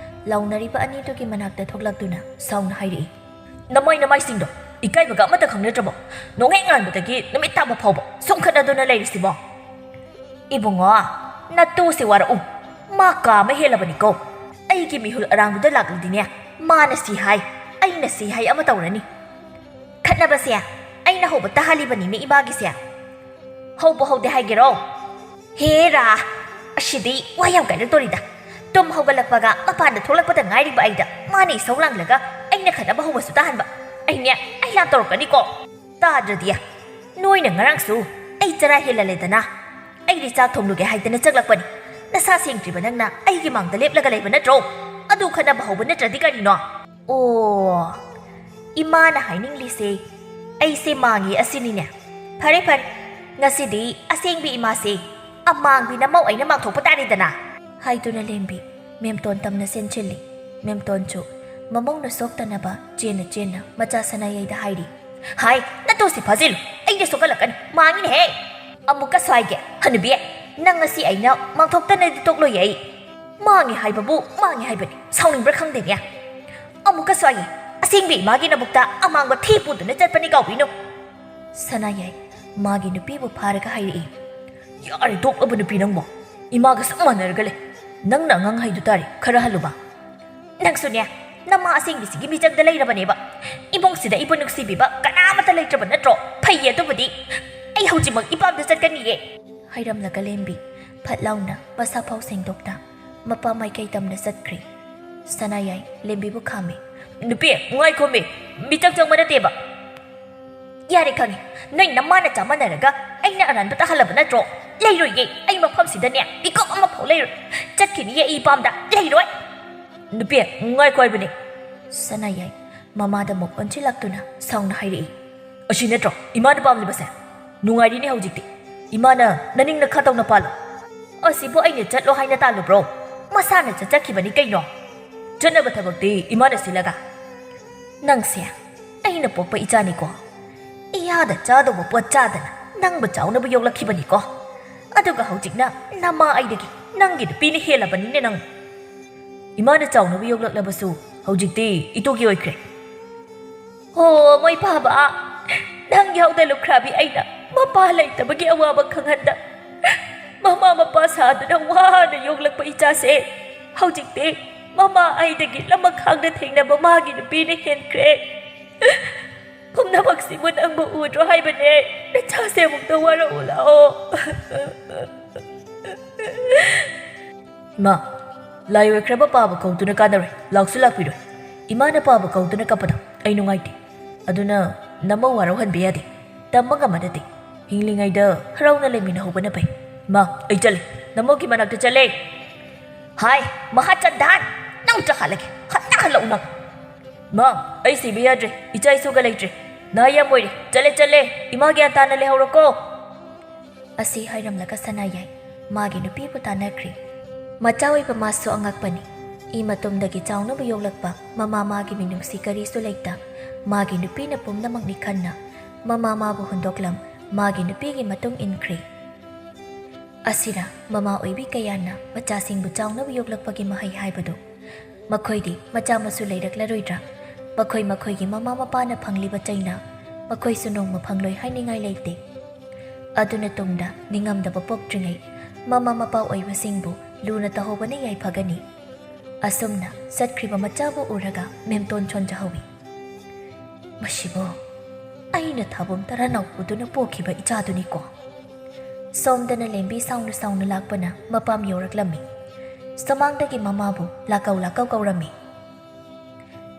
ꯂꯥꯎꯅꯔꯤꯕ ꯑꯅꯤꯗꯨꯒꯤ ꯃꯅꯥꯛꯇ ꯊꯣꯛꯂꯛꯇꯨꯅ ꯁꯥꯎꯅ ꯍꯥꯏꯔꯛꯏ꯫ ꯅꯃꯥꯏ ꯅꯃꯥꯏꯁꯤꯡꯗꯣ ꯏꯀꯥꯏꯕꯒ ꯑꯃꯠꯇ ꯈꯪꯅꯗ꯭ꯔꯕꯣ? ꯅꯣꯡꯍꯦꯛ ꯉꯥꯟꯕꯗꯒꯤ ꯅꯨꯃꯤꯠ ꯇꯥꯕ ꯐꯥꯎꯕ ꯁꯨꯝ ꯈꯠꯅꯗꯨꯅ ꯂꯩꯔꯤꯁꯤꯕꯣ? ꯏꯕꯨꯡꯉꯣ, ꯅꯇꯨꯁꯦ ꯋꯥꯔꯛꯎ꯫ ꯃꯥ ꯀꯥ ꯑꯃ ꯍꯦꯜꯂꯕꯅꯤꯀꯣ꯫ ꯑꯩꯒꯤ ꯃꯤꯍꯨꯜ ꯑꯔꯥꯡꯕꯗ ꯂꯥꯛꯂꯗꯤꯅꯦ, ꯃꯥꯅ ꯁꯤ ꯍꯥꯏ, ꯑꯩꯅ ꯁꯤ ꯍꯥꯏ ꯑꯃ ꯇꯧꯔꯅꯤ꯫ ꯈꯠꯅꯕꯁꯦ ꯑꯩꯅ ꯍꯧꯕ ꯇꯥꯍꯜꯂꯤꯕꯅꯤꯅꯦ ꯏꯃꯥꯒꯤꯁꯦ꯫ ꯍꯧꯕ ꯍꯧꯗꯦ ꯍꯥꯏꯒꯦꯔꯣ? ꯍꯦꯔꯥ, ꯑꯁꯤꯗꯤ ꯋꯥ ꯌꯥꯝ ꯀꯥꯏꯔꯛꯇꯣꯔꯤꯗ꯫ ꯇꯨꯝ ꯍꯧꯒꯠꯂꯛꯄꯒ ꯃꯄꯥꯟꯗ ꯊꯣꯛꯂꯛꯄꯗ ꯉꯥꯏꯔꯤꯕ ꯑꯩꯗ ꯃꯥꯅ ꯏꯁꯧ ꯂꯥꯡꯂꯒ ꯑꯩꯅ ꯈꯠꯅꯕ ꯍꯧꯕꯁꯨ ꯇꯥꯍꯟꯕ꯫ ꯑꯩꯅꯦ, ꯑꯩ ꯂꯥꯟ ꯇꯧꯔꯛꯀꯅꯤꯀꯣ꯫ ꯇꯥꯗ꯭ꯔꯗꯤ? ꯅꯣꯏꯅ ꯉꯔꯥꯡꯁꯨ ꯑꯩ ꯆꯔꯥ ꯍꯦꯜꯍꯜꯂꯦꯗꯅ꯫ ꯑꯩꯗꯤ ꯆꯥꯛ ꯊꯣꯡꯂꯨꯒꯦ ꯍꯥꯏꯗꯅ ꯆꯪꯂꯛꯄꯅꯤ꯫ ꯅꯁꯥ ꯁꯦꯡꯗ꯭ꯔꯤꯕ ꯅꯪꯅ ꯑꯩꯒꯤ ꯃꯥꯡꯗ ꯂꯦꯞꯂꯒ ꯂꯩꯕ ꯅꯠꯇ꯭ꯔꯣ? ꯑꯗꯨ ꯈꯠꯅꯕ ꯍꯧꯕ ꯅꯠꯇ꯭ꯔꯗꯤ ꯀꯔꯤꯅꯣ? ꯑꯣ, ꯏꯃꯥꯅ ꯍꯥꯏꯅꯤꯡꯂꯤꯁꯦ ꯑꯩꯁꯦ ꯃꯥꯡꯉꯤ ꯑꯁꯤꯅꯤꯅꯦ꯫ ꯐꯔꯦ ꯐꯔꯦ, ꯉꯁꯤꯗꯤ ꯑꯁꯦꯡꯕꯤ ꯏꯃꯥꯁꯦ ꯑꯃꯥꯡꯕꯤ ꯅꯃꯧ ꯑꯩꯅ ꯃꯥꯡꯊꯣꯛꯄ ꯇꯥꯔꯦꯗꯅ꯫ ꯍꯥꯏꯗꯨꯅ ꯂꯦꯝꯕꯤ ꯃꯦꯝꯇꯣꯟ ꯇꯝꯅ ꯆꯦꯟꯁꯤꯜꯂꯤ꯫ ꯃꯦꯝꯇꯣꯟꯁꯨ ꯃꯃꯧꯅ ꯁꯣꯛꯇꯅꯕ ꯆꯦꯟꯅ ꯆꯦꯟꯅ ꯃꯆꯥ ꯁꯅꯥꯌꯥꯏꯗ ꯍꯥꯏꯔꯤ꯫ ꯍꯥꯏ, ꯅꯇꯨꯁꯤ ꯐꯥꯖꯤꯜꯂꯨ, ꯑꯩꯅ ꯁꯣꯛꯍꯜꯂꯛꯀꯅꯤ, ꯃꯥꯡꯉꯤꯅꯦꯍꯦ꯫ ꯑꯃꯨꯛꯀꯁꯨ ꯍꯥꯏꯒꯦ, ꯍꯅꯨꯕꯤ, ꯅꯪ ꯉꯁꯤ ꯑꯩꯅ ꯃꯥꯡꯊꯣꯛꯇꯅꯗꯤ ꯇꯣꯛꯂꯣꯏꯌꯦ ꯑꯩ꯫ ꯃꯥꯡꯉꯤ ꯍꯥꯏꯕꯕꯨ ꯃꯥꯡꯉꯤ ꯍꯥꯏꯕꯅꯤ, ꯁꯥꯎꯅꯤꯡꯕ꯭ꯔꯥ ꯈꯪꯗꯦꯅꯦ꯫ ꯑꯃꯨꯛꯀꯁꯨ ꯍꯥꯏꯒꯦ, ꯑꯁꯦꯡꯕꯤ ꯏꯃꯥꯒꯤ ꯅꯕꯨꯛꯇ ꯑꯃꯥꯡꯕ ꯊꯤ ꯄꯨꯗꯨꯅ ꯆꯠꯄꯅꯤ ꯀꯥꯎꯕꯤꯅꯨ꯫ ꯁꯅꯥꯌꯥꯏ ꯃꯥꯒꯤ ꯅꯨꯄꯤꯕꯨ ꯐꯥꯔꯒ ꯍꯥꯏꯔꯛꯏ꯫ ꯌꯥꯔꯦ ꯇꯣꯛꯂꯕ ꯅꯨꯄꯤ ꯅꯪꯕꯣ, ꯏꯃꯥꯒ ꯆꯞ ꯃꯥꯟꯅꯔꯒ ꯂꯩ꯫ ꯅꯪꯅ ꯑꯉꯥꯡ ꯍꯥꯏꯗꯨ ꯇꯥꯔꯦ, ꯈꯔ ꯍꯜꯂꯨꯕ꯫ ꯅꯪꯁꯨꯅꯦ, ꯅꯃꯥ ꯑꯁꯦꯡꯕꯤꯁꯤꯒꯤ ꯃꯤꯆꯪꯗ ꯂꯩꯔꯕꯅꯦꯕ꯫ ꯏꯃꯨꯡꯁꯤꯗ ꯑꯩꯕꯨ ꯅꯨꯡꯁꯤꯕꯤꯕ ꯀꯅꯥꯃꯠꯇ ꯂꯩꯇ꯭ꯔꯕ ꯅꯠꯇ꯭ꯔꯣ? ꯐꯩꯌꯦ ꯑꯗꯨꯕꯨꯗꯤ꯫ ꯑꯩ ꯍꯧꯖꯤꯛꯃꯛ ꯏꯄꯥꯝꯗ ꯆꯠꯀꯅꯤꯌꯦ꯫ ꯍꯥꯏꯔꯝꯂꯒ ꯂꯦꯝꯕꯤ ꯐꯠ ꯂꯥꯎꯅ ꯃꯁꯥꯐꯥꯎ ꯁꯦꯡꯗꯣꯛꯇ ꯃꯄꯥ ꯃꯥꯏꯀꯩ ꯇꯝꯅ ꯆꯠꯈ꯭ꯔꯦ꯫ ꯁꯅꯥꯌꯥꯏ ꯂꯦꯝꯕꯤꯕꯨ ꯈꯥꯝꯃꯤ꯫ ꯅꯨꯄꯤ, ꯉꯥꯏꯈꯣꯃꯤ, ꯃꯤꯆꯪ ꯆꯪꯕ ꯅꯠꯇꯦꯕ꯫ ꯌꯥꯔꯦ ꯈꯪꯉꯦ, ꯅꯣꯏ ꯅꯃꯥꯅ ꯆꯥꯃꯟꯅꯔꯒ ꯑꯩꯅ ꯑꯔꯥꯟꯕ ꯇꯥꯍꯜꯂꯕ ꯅꯠꯇ꯭ꯔꯣ? ꯂꯩꯔꯣꯏꯌꯦ, ꯑꯩ ꯃꯐꯝꯁꯤꯗꯅꯦ ꯃꯤꯀꯨꯞ ꯑꯃꯐꯥꯎ ꯂꯩꯔꯣꯏ꯫ ꯆꯠꯈꯤꯅꯤꯌꯦ ꯑꯩ ꯏꯄꯥꯝꯗ, ꯂꯩꯔꯣꯏ꯫ ꯅꯨꯄꯤ, ꯉꯥꯏꯈꯣ ꯍꯥꯏꯕꯅꯦ꯫ ꯁꯅꯥꯌꯥꯏ ꯃꯃꯥꯗ ꯃꯨꯛ ꯑꯣꯟꯁꯤꯜꯂꯛꯇꯨꯅ ꯁꯥꯎꯅ ꯍꯥꯏꯔꯛꯏ꯫ ꯑꯁꯤ ꯅꯠꯇ꯭ꯔꯣ ꯏꯃꯥꯅ ꯄꯥꯝꯂꯤꯕꯁꯦ? ꯅꯨꯡꯉꯥꯏꯔꯤꯅꯦ ꯍꯧꯖꯤꯛꯇꯤ꯫ ꯏꯃꯥꯅ ꯅꯅꯤꯡ ꯅꯈꯥ ꯇꯧꯅ ꯄꯥꯜꯂꯣ꯫ ꯑꯁꯤꯕꯨ ꯑꯩꯅ ꯆꯠꯂꯣ ꯍꯥꯏꯅ ꯇꯥꯜꯂꯨꯕ꯭ꯔꯣ? ꯃꯁꯥꯅ ꯆꯠꯆꯈꯤꯕꯅꯤ ꯀꯩꯅꯣ꯫ ꯆꯠꯅꯕ ꯊꯕꯛꯇꯤ ꯏꯃꯥꯅ ꯁꯤꯜꯂꯒ꯫ ꯅꯪꯁꯦ ꯑꯩꯅ ꯄꯣꯛꯄ ꯏꯆꯥꯅꯤꯀꯣ꯫ ꯏꯌꯥꯗ ꯆꯥꯗꯧꯕ ꯄꯣꯠ ꯆꯥꯗꯅ ꯅꯪꯕꯨ ꯆꯥꯎꯅꯕ ꯌꯣꯛꯂꯛꯈꯤꯕꯅꯤꯀꯣ꯫ ꯑꯗꯨꯒ ꯍꯧꯖꯤꯛꯅ ꯅꯃꯥ ꯑꯩꯗꯒꯤ ꯅꯪꯒꯤ ꯅꯨꯄꯤꯅ ꯍꯦꯜꯂꯕꯅꯤꯅꯦ ꯅꯪ꯫ ꯏꯃꯥꯅ ꯆꯥꯎꯅꯕ ꯌꯣꯛꯂꯛꯂꯕꯁꯨ ꯍꯧꯖꯤꯛꯇꯤ ꯏꯇꯨꯒꯤ ꯑꯣꯏꯈ꯭ꯔꯦ꯫ ꯍꯣ, ꯃꯣꯏ ꯄꯥꯕ, ꯅꯪ ꯌꯥꯎꯗ ꯂꯨꯈ꯭ꯔꯥꯕꯤ ꯑꯩꯅ ꯃꯄꯥ ꯂꯩꯇꯕꯒꯤ ꯑꯋꯥꯕ ꯈꯪꯍꯟꯗ ꯃꯃꯥ ꯃꯄꯥ ꯁꯥꯗꯨꯅ ꯋꯥꯅ ꯌꯣꯛꯂꯛꯄ ꯏꯆꯥꯁꯦ ꯍꯧꯖꯤꯛꯇꯤ ꯃꯃꯥ ꯑꯩꯗꯒꯤ ꯂꯃꯈꯥꯡꯗ ꯊꯦꯡꯅꯕ ꯃꯥꯒꯤ ꯅꯨꯄꯤꯅ ꯍꯦꯟꯈ꯭ꯔꯦ꯫ ꯄꯨꯝꯅꯃꯛꯁꯤꯕꯨ ꯅꯪꯕꯨ ꯎꯗ꯭ꯔꯣ ꯍꯥꯏꯕꯅꯦ? ꯅꯆꯥꯁꯦ ꯑꯃꯨꯛꯇ ꯋꯥꯔꯛꯎ ꯂꯥꯛꯑꯣ꯫ ꯏꯃꯥ, ꯂꯥꯏ ꯑꯣꯏꯈ꯭ꯔꯕ ꯄꯥꯕ ꯀꯧꯗꯨꯅ ꯀꯥꯟꯅꯔꯣꯏ, ꯂꯥꯛꯁꯨ ꯂꯥꯛꯄꯤꯔꯣꯏ꯫ ꯏꯃꯥꯅ ꯄꯥꯕ ꯀꯧꯗꯨꯅ ꯀꯞꯄꯗ ꯑꯩ ꯅꯨꯡꯉꯥꯏꯇꯦ꯫ ꯑꯗꯨꯅ ꯅꯃꯧ ꯋꯥꯔꯧꯍꯟꯕ ꯌꯥꯗꯦ꯫ ꯇꯝꯕ ꯉꯝꯕ ꯅꯠꯇꯦ꯫ ꯍꯤꯡꯂꯤꯉꯩꯗ ꯍꯔꯥꯎꯅ ꯂꯩꯃꯤꯟꯅꯍꯧꯕꯅ ꯐꯩ꯫ ꯏꯃꯥ, ꯑꯩ ꯆꯠꯂꯦ꯫ ꯅꯃꯧꯒꯤ ꯃꯅꯥꯛꯇ ꯆꯠꯂꯦ꯫ ꯍꯥꯏ, ꯃꯍꯥꯆꯟꯗꯥꯟ! ꯅꯪ ꯆꯠꯈꯠꯂꯒꯦ꯫ ꯍꯟꯅ ꯍꯜꯂꯛꯎ ꯅꯪ꯫ ꯃꯥ, ꯑꯩ ꯁꯤꯕ ꯌꯥꯗ꯭ꯔꯦ꯫ ꯏꯆꯥ ꯏꯁꯨꯒ ꯂꯩꯇ꯭ꯔꯦ꯫ "ꯅꯥ ꯌꯥꯝ ꯑꯣꯏꯔꯦ, ꯆꯠꯂꯦ ꯆꯠꯂꯦ, ꯏꯃꯥ ꯒ꯭ꯌꯥꯟ ꯇꯥꯅ ꯂꯩꯍꯧꯔꯣꯀꯣ!" ꯑꯁꯤ ꯍꯥꯏꯔꯝꯂꯒ ꯁꯅꯥꯌꯥꯏ ꯃꯥꯒꯤ ꯅꯨꯄꯤꯕꯨ ꯇꯥꯟꯅꯈ꯭ꯔꯦ꯫ ꯃꯆꯥ ꯑꯣꯏꯕ ꯃꯥꯁꯨ ꯑꯉꯛꯄꯅꯤ꯫ ꯏ ꯃꯇꯨꯝꯗꯒꯤ ꯆꯥꯎꯅꯕ ꯌꯣꯛꯂꯛꯄ ꯃꯃꯥ ꯃꯥꯒꯤ ꯃꯤꯅꯨꯡꯁꯤ ꯀꯔꯤꯁꯨ ꯂꯩꯇ꯫ ꯃꯥꯒꯤ ꯅꯨꯄꯤꯅ ꯄꯨꯝꯅꯃꯛꯅꯤ ꯈꯟꯅ ꯃꯃꯥ ꯃꯥꯕꯨ ꯍꯨꯟꯗꯣꯛꯂꯝ ꯃꯥꯒꯤ ꯅꯨꯄꯤꯒꯤ ꯃꯇꯨꯡ ꯏꯟꯈ꯭ꯔꯦ꯫ ꯑꯁꯤꯔ ꯃꯃꯥ ꯑꯣꯏꯕꯤ ꯀꯌꯥꯅ ꯃꯆꯥꯁꯤꯡꯕꯨ ꯆꯥꯎꯅꯕ ꯌꯣꯛꯂꯛꯄꯒꯤ ꯃꯍꯩ ꯍꯥꯏꯕꯗꯨ꯫ ꯃꯈꯣꯏꯗꯤ ꯃꯆꯥ ꯃꯁꯨ ꯂꯩꯔꯛꯂꯔꯣꯏꯗ꯭ꯔꯥ? ꯃꯈꯣꯏ ꯃꯈꯣꯏꯒꯤ ꯃꯃꯥ ꯃꯄꯥꯅ ꯐꯪꯂꯤꯕ ꯆꯩꯅ ꯃꯈꯣꯏꯁꯨ ꯅꯣꯡꯃ ꯐꯪꯂꯣꯏ ꯍꯥꯏꯅꯤꯡꯉꯥꯏ ꯂꯩꯇꯦ꯫ ꯑꯗꯨꯅ ꯇꯨꯡꯗ ꯅꯤꯡꯉꯝꯗꯕ ꯄꯣꯛꯇ꯭ꯔꯤꯉꯩ ꯃꯃꯥ ꯃꯄꯥ ꯑꯣꯏꯕꯁꯤꯡꯕꯨ ꯂꯨꯅ ꯇꯧꯍꯧꯕꯅ ꯌꯥꯏꯐꯒꯅꯤ꯫ ꯑꯁꯨꯝꯅ ꯆꯠꯈ꯭ꯔꯤꯕ ꯃꯆꯥꯕꯨ ꯎꯔꯒ ꯃꯦꯝꯇꯣꯟ ꯁꯣꯟꯖꯍꯧꯏ꯫ "ꯃꯁꯤꯕꯨ ꯑꯩꯅ ꯊꯥꯕꯨꯝ ꯇꯔꯥ ꯅꯧꯄꯨꯗꯨꯅ ꯄꯣꯛꯈꯤꯕ ꯏꯆꯥꯗꯨꯅꯤꯀꯣ?" ꯁꯣꯝꯗꯅ ꯂꯦꯝꯕꯤ ꯁꯥꯎꯅ ꯁꯥꯎꯅ ꯂꯥꯛꯄꯅ ꯃꯄꯥꯝ ꯌꯧꯔꯛꯂꯝꯃꯤ꯫ ꯁꯨꯃꯥꯡꯗꯒꯤ ꯃꯃꯥꯕꯨ ꯂꯥꯛꯀꯧ ꯂꯥꯛꯀꯧ ꯀꯧꯔꯝꯃꯤ꯫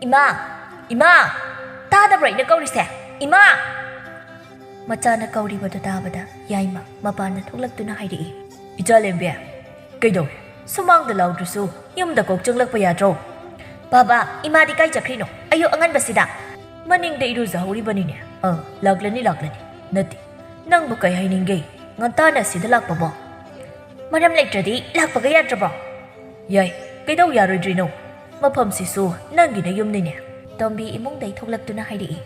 "ꯏꯃꯥ! ꯏꯃꯥ! ꯇꯥꯗꯕ꯭ꯔꯣ ꯑꯩꯅ ꯀꯧꯔꯤꯁꯦ? ꯏꯃꯥ!" ꯃꯆꯥꯅ ꯀꯧꯔꯤꯕꯗꯨ ꯇꯥꯕꯗ ꯌꯥꯏꯃ ꯃꯄꯥꯟꯗ ꯊꯣꯛꯂꯛꯇꯨꯅ ꯍꯥꯏꯔꯛꯏ꯫ "ꯏꯆꯥ ꯂꯦꯝꯕꯤ, ꯀꯩꯗꯧꯔꯦ? ꯁꯨꯃꯥꯡꯗ ꯂꯥꯎꯗ꯭ꯔꯁꯨ ꯌꯨꯝꯗ ꯀꯣꯛ ꯆꯪꯂꯛꯄ ꯌꯥꯗ꯭ꯔꯣ?" "ꯕꯥꯕꯥ, ꯏꯃꯥꯗꯤ ꯀꯥꯏ ꯆꯠꯈ꯭ꯔꯤꯅꯣ ꯑꯌꯨꯛ ꯑꯉꯟꯕꯁꯤꯗ?" "ꯃꯅꯤꯡꯗ ꯏꯔꯨꯖꯍꯧꯔꯤꯕꯅꯤꯅꯦ꯫ ꯑ, ꯂꯥꯛꯂꯅꯤ, ꯂꯥꯛꯂꯅꯤ꯫ ꯅꯠꯇꯦ, ꯅꯪꯕꯨ ꯀꯩ ꯍꯥꯏꯅꯤꯡꯒꯦ? ꯉꯟꯇꯥꯅ ꯁꯤꯗ ꯂꯥꯛꯄꯕꯣ?" "ꯃꯔꯝ ꯂꯩꯇ꯭ꯔꯗꯤ ꯂꯥꯛꯄꯒ ꯌꯥꯗ꯭ꯔꯕꯣ?" "ꯌꯥꯏ, ꯀꯩꯗꯧ ꯌꯥꯔꯣꯏꯗ꯭ꯔꯤꯅꯣ? ꯃꯐꯝꯁꯤꯁꯨ ꯅꯪꯒꯤ ꯅꯌꯨꯝꯅꯤꯅꯦ꯫" ꯇꯣꯝꯕꯤ ꯏꯃꯨꯡꯗꯩ ꯊꯣꯛꯂꯛꯇꯨꯅ ꯍꯥꯏꯔꯛꯏ꯫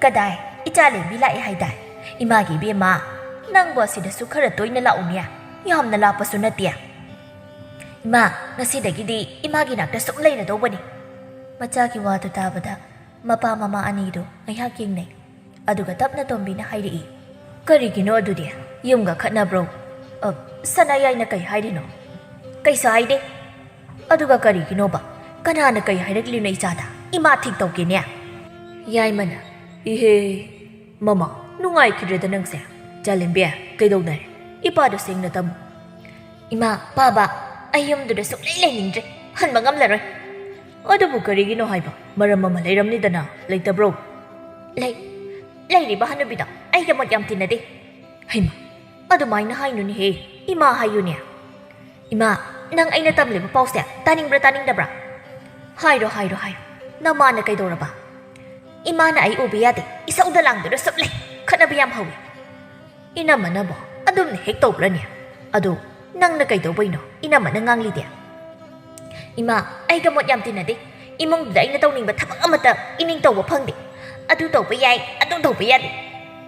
"ꯀꯗꯥꯏ, ꯏꯆꯥ ꯂꯦꯝꯕꯤ ꯂꯥꯛꯑꯦ ꯍꯥꯏꯗꯥꯏ? ꯏꯃꯥꯒꯤ ꯏꯕꯦꯝꯃ, ꯅꯪꯕꯨ ꯑꯁꯤꯗꯁꯨ ꯈꯔ ꯇꯣꯏꯅ ꯂꯥꯛꯎꯅꯦ, ꯌꯥꯝꯅ ꯂꯥꯞꯄꯁꯨ ꯅꯠꯇꯦ꯫ ꯏꯃꯥ, ꯉꯁꯤꯗꯒꯤꯗꯤ ꯏꯃꯥꯒꯤ ꯅꯥꯛꯇ ꯁꯨꯝ ꯂꯩꯔꯗꯧꯕꯅꯤ꯫" ꯃꯆꯥꯒꯤ ꯋꯥꯗꯨ ꯇꯥꯕꯗ ꯃꯄꯥ ꯃꯃꯥ ꯑꯅꯤꯗꯨ ꯉꯥꯏꯍꯥꯛ ꯌꯦꯡꯅꯩ꯫ ꯑꯗꯨꯒ ꯇꯞꯅ ꯇꯣꯝꯕꯤꯅ ꯍꯥꯏꯔꯛꯏ, "ꯀꯔꯤꯒꯤꯅꯣ ꯑꯗꯨꯗꯤ? ꯌꯨꯝꯒ ꯈꯠꯅꯕ꯭ꯔꯣ? ꯑ, ꯁꯅꯥꯌꯥꯏꯅ ꯀꯩ ꯍꯥꯏꯔꯤꯅꯣ?" "ꯀꯩꯁꯨ ꯍꯥꯏꯗꯦ꯫" "ꯑꯗꯨꯒ ꯀꯔꯤꯒꯤꯅꯣꯕ? ꯀꯅꯥꯅ ꯀꯩ ꯍꯥꯏꯔꯛꯂꯤꯅꯣ ꯏꯆꯥꯗ? ꯏꯃꯥ ꯊꯤꯛ ꯇꯧꯒꯦꯅꯦ꯫" ꯌꯥꯏꯃꯅ, "ꯏꯍꯦ, ꯃꯃꯥ, ꯅꯨꯡꯉꯥꯏꯈꯤꯗ꯭ꯔꯦꯗ ꯅꯪꯁꯦ꯫ ꯆꯥꯂꯦꯝꯕꯤ, ꯀꯩꯗꯧꯅꯔꯦ? ꯏꯄꯥꯗꯣ ꯁꯦꯡꯅ ꯇꯝꯃꯨ꯫" "ꯏꯃꯥ, ꯄꯥꯕ, ꯑꯩ ꯌꯨꯝꯗꯨꯗ ꯁꯨꯡꯂꯩ ꯂꯩꯅꯤꯡꯗ꯭ꯔꯦ꯫ ꯍꯟꯕ ꯉꯝꯂꯔꯣꯏ꯫" "ꯑꯗꯨꯕꯨ ꯀꯔꯤꯒꯤꯅꯣ ꯍꯥꯏꯕ? ꯃꯔꯝ ꯑꯃ ꯂꯩꯔꯝꯅꯤꯗꯅ, ꯂꯩꯇꯕ꯭ꯔꯣ?" "ꯂꯩ, ꯂꯩꯔꯤꯕ ꯍꯅꯨꯕꯤꯗꯣ ꯑꯩꯒ ꯃꯣꯠ ꯌꯥꯝ ꯇꯤꯟꯅꯗꯦ꯫" "ꯍꯩꯃ, ꯑꯗꯨꯃꯥꯏꯅ ꯍꯥꯏꯅꯨꯅꯦꯍꯦ, ꯏꯃꯥ ꯍꯥꯏꯌꯨꯅꯦ꯫" "ꯏꯃꯥ, ꯅꯪ ꯑꯩꯅ ꯇꯝꯂꯤꯕ ꯄꯥꯎꯁꯦ ꯇꯥꯅꯤꯡꯕ꯭ꯔꯥ ꯇꯥꯅꯤꯡꯗꯕ꯭ꯔꯥ?" "ꯍꯥꯏꯔꯣ, ꯍꯥꯏꯔꯣ, ꯍꯥꯏꯔꯣ꯫ ꯅꯃꯥꯅ ꯀꯩꯗꯧꯔꯕ?" ꯏꯃꯥꯅ ꯑꯩ ꯎꯕ ꯌꯥꯗꯦ, ꯏꯁꯧꯗ ꯂꯥꯡꯗꯨꯅ ꯁꯨꯝ ꯂꯩ꯫ ꯈꯠꯅꯕ ꯌꯥꯝ ꯍꯧꯋꯤ꯫ ꯏꯅꯝꯃꯅꯕꯣ ꯑꯗꯨꯝꯅ ꯍꯦꯛ ꯇꯧꯕ꯭ꯔꯅꯦ? ꯑꯗꯣ ꯅꯪꯅ ꯀꯩꯗꯧꯕꯩꯅꯣ ꯏꯅꯝꯃꯅ ꯉꯥꯡꯂꯤꯗꯤ? ꯏꯃꯥ, ꯑꯩꯒ ꯃꯣꯠ ꯌꯥꯝ ꯇꯤꯟꯅꯗꯦ꯫ ꯏꯃꯨꯡꯗꯨꯗ ꯑꯩꯅ ꯇꯧꯅꯤꯡꯕ ꯊꯕꯛ ꯑꯃꯠꯇ ꯏꯅꯤꯡ ꯇꯧꯕ ꯐꯪꯗꯦ꯫ ꯑꯗꯨ ꯇꯧꯕ ꯌꯥꯏ, ꯑꯗꯨ ꯇꯧꯕ ꯌꯥꯗꯦ꯫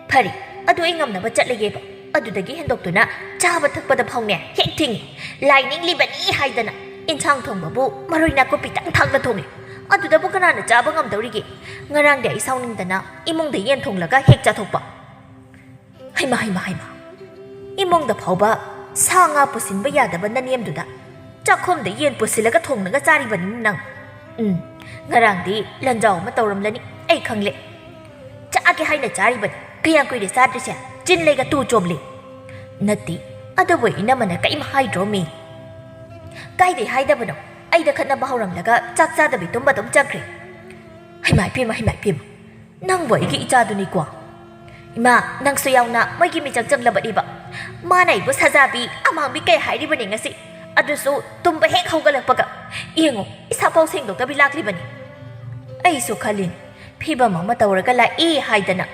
ꯐꯔꯦ, ꯑꯗꯨ ꯑꯩ ꯉꯝꯅꯕ ꯆꯠꯂꯒꯦꯕ꯫ ꯑꯗꯨꯗꯒꯤ ꯍꯦꯟꯗꯣꯛꯇꯨꯅ ꯆꯥꯕ ꯊꯛꯄꯗ ꯐꯥꯎꯅꯦ ꯍꯦꯛ ꯊꯤꯡꯉꯤ꯫ ꯂꯥꯏ ꯅꯤꯡꯂꯤꯕꯅꯤ ꯍꯥꯏꯗꯅ ꯏꯟꯁꯥꯡ ꯊꯣꯡꯕꯕꯨ ꯃꯔꯣꯏ ꯅꯥꯀꯨꯞꯄꯤꯇꯪ ꯊꯥꯛꯅ ꯊꯣꯡꯉꯤ꯫ ꯑꯗꯨꯗꯕꯨ ꯀꯅꯥꯅ ꯆꯥꯕ ꯉꯝꯗꯧꯔꯤꯒꯦ? ꯉꯔꯥꯡꯗꯤ ꯑꯩ ꯁꯥꯎꯅꯤꯡꯗꯅ ꯏꯃꯨꯡꯗ ꯌꯦꯟ ꯊꯣꯡꯂꯒ ꯍꯦꯛ ꯆꯥꯊꯣꯛꯄ꯫ ꯍꯩꯃꯥ, ꯍꯩꯃꯥ, ꯍꯩꯃꯥ! ꯏꯃꯨꯡꯗ ꯐꯥꯎꯕ ꯁꯥ ꯉꯥ ꯄꯨꯁꯤꯟꯕ ꯌꯥꯗꯕ ꯅꯅꯦꯝꯗꯨꯗ ꯆꯥꯛꯈꯨꯝꯗ ꯌꯦꯟ ꯄꯨꯁꯤꯜꯂꯒ ꯊꯣꯡꯂꯒ ꯆꯥꯔꯤꯕꯅꯤ ꯅꯪ꯫ ꯎꯝ, ꯉꯔꯥꯡꯗꯤ ꯂꯟꯖꯥꯎ ꯑꯃ ꯇꯧꯔꯝꯂꯅꯤ, ꯑꯩ ꯈꯪꯂꯦ꯫ ꯆꯥꯒꯦ ꯍꯥꯏꯅ ꯆꯥꯔꯤꯕꯅꯤ꯫ ꯀꯌꯥꯝ ꯀꯨꯏꯔꯦ ꯆꯥꯗ꯭ꯔꯤꯁꯦ? ꯆꯤꯟ ꯂꯩꯒ ꯇꯨ ꯆꯣꯝꯂꯦ꯫ ꯅꯠꯇꯦ, ꯑꯗꯨꯕꯨ ꯏꯅꯝꯃꯅ ꯀꯔꯤꯝ ꯍꯥꯏꯗ꯭ꯔꯣ ꯃꯤ? ꯀꯥꯏꯗꯩ ꯍꯥꯏꯗꯕꯅꯣ? ꯑꯩꯗ ꯈꯠꯅꯕ ꯍꯧꯔꯝꯂꯒ ꯆꯥꯛ ꯆꯥꯗꯕꯤ ꯇꯨꯝꯕ ꯑꯗꯨꯝ ꯆꯠꯈ꯭ꯔꯦ꯫ ꯍꯩꯃꯥ ꯏꯄꯦꯝꯃ, ꯍꯩꯃꯥ ꯏꯄꯦꯝꯃ! ꯅꯪꯕꯨ ꯑꯩꯒꯤ ꯏꯆꯥꯗꯨꯅꯤꯀꯣ꯫ ꯏꯃꯥ, ꯅꯪꯁꯨ ꯌꯥꯎꯅ ꯃꯣꯏꯒꯤ ꯃꯤꯆꯪ ꯆꯪꯂꯕꯅꯦꯕ꯫ ꯃꯥꯅ ꯑꯩꯕꯨ ꯁꯖꯥꯕꯤ ꯑꯃꯥꯡꯕꯤ ꯀꯩ ꯍꯥꯏꯔꯤꯕꯅꯤ ꯉꯁꯤ꯫ ꯑꯗꯨꯁꯨ ꯇꯨꯝꯕ ꯍꯦꯛ ꯍꯧꯒꯠꯂꯛꯄꯒ꯫ ꯌꯦꯡꯉꯣ, ꯏꯁꯥꯐꯥꯎ ꯁꯦꯡꯗꯣꯛꯇꯕꯤ ꯂꯥꯛꯂꯤꯕꯅꯤ꯫ ꯑꯩꯁꯨ ꯈꯜꯂꯤꯅꯤ, ꯐꯤꯕꯝ ꯑꯃ ꯇꯧꯔꯒ ꯂꯥꯛꯏ ꯍꯥꯏꯗꯅ꯫